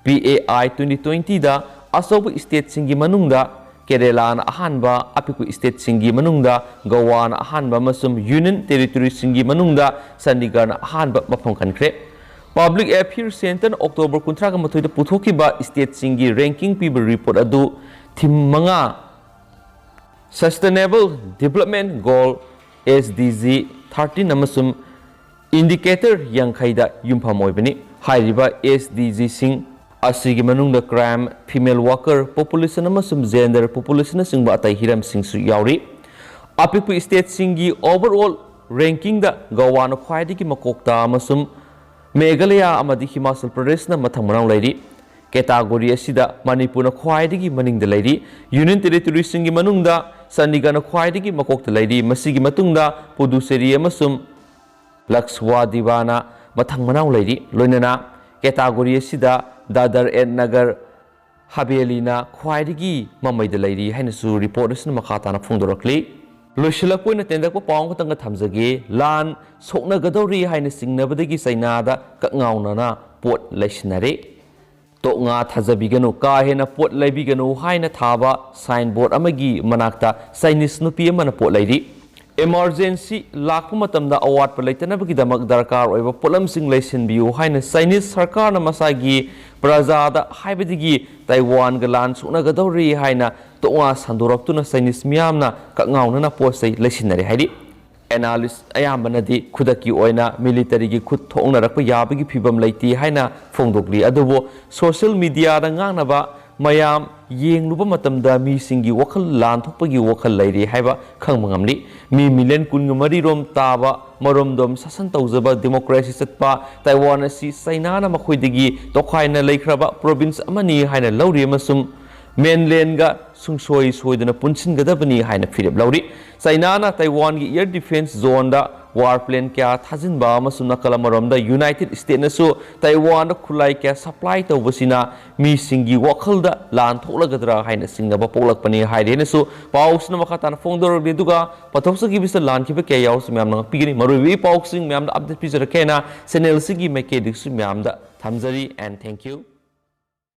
P A I twenty twentyꯗ ꯑꯆꯧꯕ stateꯁꯤꯡꯒꯤ ꯃꯅꯨꯡꯗ ꯀꯦꯔꯦꯂꯥꯅ ꯑꯍꯥꯟꯕ, ꯑꯄꯤꯛꯄ stateꯁꯤꯡꯒꯤ ꯃꯅꯨꯡꯗ ꯒꯣꯋꯥꯅ ꯑꯍꯥꯟꯕ ꯑꯃꯁꯨꯡ Union Territoryꯁꯤꯡꯒꯤ ꯃꯅꯨꯡꯗ ꯆꯟꯗꯤꯒꯔꯅ ꯑꯍꯥꯟꯕ ꯃꯐꯝ ꯀꯟꯈ꯭ꯔꯦ꯫ Public Affairs Centreꯅ October ꯀꯨꯟꯊ꯭ꯔꯥꯒ ꯃꯥꯊꯣꯏꯗ ꯄꯨꯊꯣꯛꯈꯤꯕ stateꯁꯤꯡꯒꯤ ranking ꯄꯤꯕ report ꯑꯗꯨ Theme ꯃꯉꯥ, Sustainable Development Goal, S D G thirteen ꯑꯃꯁꯨꯡ Indicator ꯌꯥꯡꯈꯩꯗ ꯌꯨꯝꯐꯝ ꯑꯣꯏꯕꯅꯤ꯫ ꯍꯥꯏꯔꯤꯕ S D G ꯁꯤꯡ ꯑꯁꯤꯒꯤ ꯃꯅꯨꯡꯗ crime, female worker population ꯑꯃꯁꯨꯡ gender population ꯅꯆꯤꯡꯕ ꯑꯇꯩ ꯍꯤꯔꯝꯁꯤꯡꯁꯨ ꯌꯥꯎꯔꯤ꯫ ꯑꯄꯤꯛꯄ stateꯁꯤꯡꯒꯤ overall rankingꯗ ꯒꯋꯥꯅ ꯈ꯭ꯋꯥꯏꯗꯒꯤ ꯃꯀꯣꯛꯇ ꯑꯃꯁꯨꯡ ꯃꯦꯘꯥꯂꯌꯥ ꯑꯃꯗꯤ ꯍꯤꯃꯥꯆꯜ ꯄ꯭ꯔꯗꯦꯁꯅ ꯃꯊꯪ ꯃꯅꯥꯎ ꯂꯩꯔꯤ꯫ Category ꯑꯁꯤꯗ ꯃꯅꯤꯄꯨꯔꯅ ꯈ꯭ꯋꯥꯏꯗꯒꯤ ꯃꯅꯤꯡꯗ ꯂꯩꯔꯤ꯫ Union Territoryꯁꯤꯡꯒꯤ ꯃꯅꯨꯡꯗ ꯆꯥꯟꯗꯤꯒꯔꯅ ꯈ꯭ꯋꯥꯏꯗꯒꯤ ꯃꯀꯣꯛꯇ ꯂꯩꯔꯤ꯫ ꯃꯁꯤꯒꯤ ꯃꯇꯨꯡꯗ ꯄꯨꯗꯨꯆꯦꯔꯤ ꯑꯃꯁꯨꯡ ꯂꯛꯁꯋꯥꯗꯤꯕꯥꯅ ꯃꯊꯪ ꯃꯅꯥꯎ ꯂꯩꯔꯤ꯫ ꯂꯣꯏꯅꯅ category ꯑꯁꯤꯗ ꯗꯥꯗꯔ ꯑꯦꯟ ꯅꯒꯔ ꯍꯕꯦꯂꯤꯅ ꯈ꯭ꯋꯥꯏꯗꯒꯤ ꯃꯃꯩꯗ ꯂꯩꯔꯤ ꯍꯥꯏꯅꯁꯨ report ꯑꯁꯤꯅ ꯃꯈꯥ ꯇꯥꯅ ꯐꯣꯡꯗꯣꯔꯛꯂꯤ꯫ ꯂꯣꯏꯁꯤꯜꯂꯛꯄ ꯑꯣꯏꯅ ꯇꯦꯟꯇꯛꯄ ꯄꯥꯎ ꯑꯃꯈꯛꯇꯪꯒ ꯊꯝꯖꯒꯦ꯫ ꯂꯥꯟ ꯁꯣꯛꯅꯒꯗꯧꯔꯤ ꯍꯥꯏꯅ ꯆꯤꯡꯅꯕꯗꯒꯤ ꯆꯩꯅꯥꯗ ꯀꯛꯉꯥꯎꯅꯅ ꯄꯣꯠ ꯂꯩꯁꯤꯟꯅꯔꯦ꯫ ꯇꯣꯛꯉꯥ ꯊꯥꯖꯕꯤꯒꯅꯨ, ꯀꯥ ꯍꯦꯟꯅ ꯄꯣꯠ ꯂꯩꯕꯤꯒꯅꯨ ꯍꯥꯏꯅ ꯊꯥꯕ signboard ꯑꯃꯒꯤ ꯃꯅꯥꯛꯇ Chinese ꯅꯨꯄꯤ ꯑꯃꯅ ꯄꯣꯠ ꯂꯩꯔꯤ꯫ Emergency ꯂꯥꯛꯄ ꯃꯇꯝꯗ ꯑꯋꯥꯠꯄ ꯂꯩꯇꯅꯕꯒꯤꯗꯃꯛ ꯗꯔꯀꯥꯔ ꯑꯣꯏꯕ ꯄꯣꯠꯂꯝꯁꯤꯡ ꯂꯩꯁꯤꯟꯕꯤꯌꯨ ꯍꯥꯏꯅ Chinese ꯁꯔꯀꯥꯔꯅ ꯃꯁꯥꯒꯤ ꯄ꯭ꯔꯖꯥꯗ ꯍꯥꯏꯕꯗꯒꯤ ꯇꯥꯏꯋꯥꯟꯒ ꯂꯥꯟ ꯁꯣꯛꯅꯒꯗꯧꯔꯤ ꯍꯥꯏꯅ ꯇꯣꯛꯉꯥ ꯁꯟꯗꯣꯔꯛꯇꯨꯅ Chinese ꯃꯤꯌꯥꯝꯅ ꯀꯛꯉꯥꯎꯅꯅ ꯄꯣꯠ ꯆꯩ ꯂꯩꯁꯤꯟꯅꯔꯦ ꯍꯥꯏꯔꯤ꯫ Analyst ꯑꯌꯥꯝꯕꯅꯗꯤ ꯈꯨꯗꯛꯀꯤ ꯑꯣꯏꯅ militaryꯒꯤ ꯈꯨꯠ ꯊꯣꯛꯅꯔꯛꯄ ꯌꯥꯕꯒꯤ ꯐꯤꯕꯝ ꯂꯩꯇꯦ ꯍꯥꯏꯅ ꯐꯣꯡꯗꯣꯛꯂꯤ꯫ ꯑꯗꯨꯕꯨ social mediaꯗ ꯉꯥꯡꯅꯕ ꯃꯌꯥꯝ ꯌꯦꯡꯂꯨꯕ ꯃꯇꯝꯗ ꯃꯤꯁꯤꯡꯒꯤ ꯋꯥꯈꯜ ꯂꯥꯟꯊꯣꯛꯄꯒꯤ ꯋꯥꯈꯜ ꯂꯩꯔꯤ ꯍꯥꯏꯕ ꯈꯪꯕ ꯉꯝꯂꯤ꯫ ꯃꯤ million ꯀꯨꯟꯒ ꯃꯔꯤ ꯔꯣꯝ ꯇꯥꯕ, ꯃꯔꯣꯝꯗꯣꯝ ꯁꯥꯁꯟ ꯇꯧꯖꯕ democracy ꯆꯠꯄ ꯇꯥꯏꯋꯥꯟ ꯑꯁꯤ ꯆꯩꯅꯥꯅ ꯃꯈꯣꯏꯗꯒꯤ ꯇꯣꯈꯥꯏꯅ ꯂꯩꯈ꯭ꯔꯕ province ꯑꯃꯅꯤ ꯍꯥꯏꯅ ꯂꯧꯔꯤ ꯑꯃꯁꯨꯡ mainlandꯒ ꯁꯨꯡꯁꯣꯏ ꯁꯣꯏꯗꯅ ꯄꯨꯟꯁꯤꯟꯒꯗꯕꯅꯤ ꯍꯥꯏꯅ ꯐꯤꯔꯦꯞ ꯂꯧꯔꯤ꯫ ꯆꯩꯅꯥꯅ ꯇꯥꯏꯋꯥꯟꯒꯤ air defense zoneꯗ war plane ꯀꯌꯥ ꯊꯥꯖꯤꯟꯕ ꯑꯃꯁꯨꯡ ꯅꯥꯀꯜ ꯑꯃꯔꯣꯝꯗ United Statesꯅꯁꯨ ꯇꯥꯏꯋꯥꯟꯗ ꯈꯨꯠꯂꯥꯏ ꯀꯌꯥ supply ꯇꯧꯕꯁꯤꯅ ꯃꯤꯁꯤꯡꯒꯤ ꯋꯥꯈꯜꯗ ꯂꯥꯟ ꯊꯣꯛꯂꯒꯗ꯭ꯔꯥ ꯍꯥꯏꯅ ꯆꯤꯡꯅꯕ ꯄꯣꯛꯂꯛꯄꯅꯤ ꯍꯥꯏꯔꯤ ꯍꯥꯏꯅꯁꯨ ꯄꯥꯎꯁꯤꯅ ꯃꯈꯥ ꯇꯥꯅ ꯐꯣꯡꯗꯣꯔꯛꯂꯤ꯫ ꯑꯗꯨꯒ ꯄꯊꯣꯛꯆꯈꯤꯕꯁꯤꯗ ꯂꯥꯟꯈꯤꯕ ꯀꯌꯥ ꯌꯥꯎꯔꯁꯨ ꯃꯌꯥꯝꯅ ꯉꯥꯛꯄꯤꯒꯅꯤ꯫ ꯃꯔꯨꯑꯣꯏꯕ ꯏ ꯄꯥꯎꯁꯤꯡ ꯃꯌꯥꯝꯗ update ꯄꯤꯖꯔꯛꯀꯦ ꯍꯥꯏꯅ channelꯁꯤꯒꯤ ꯃꯥꯏꯀꯩꯗꯒꯤꯁꯨ ꯃꯌꯥꯝꯗ ꯊꯝꯖꯔꯤ and thank you꯫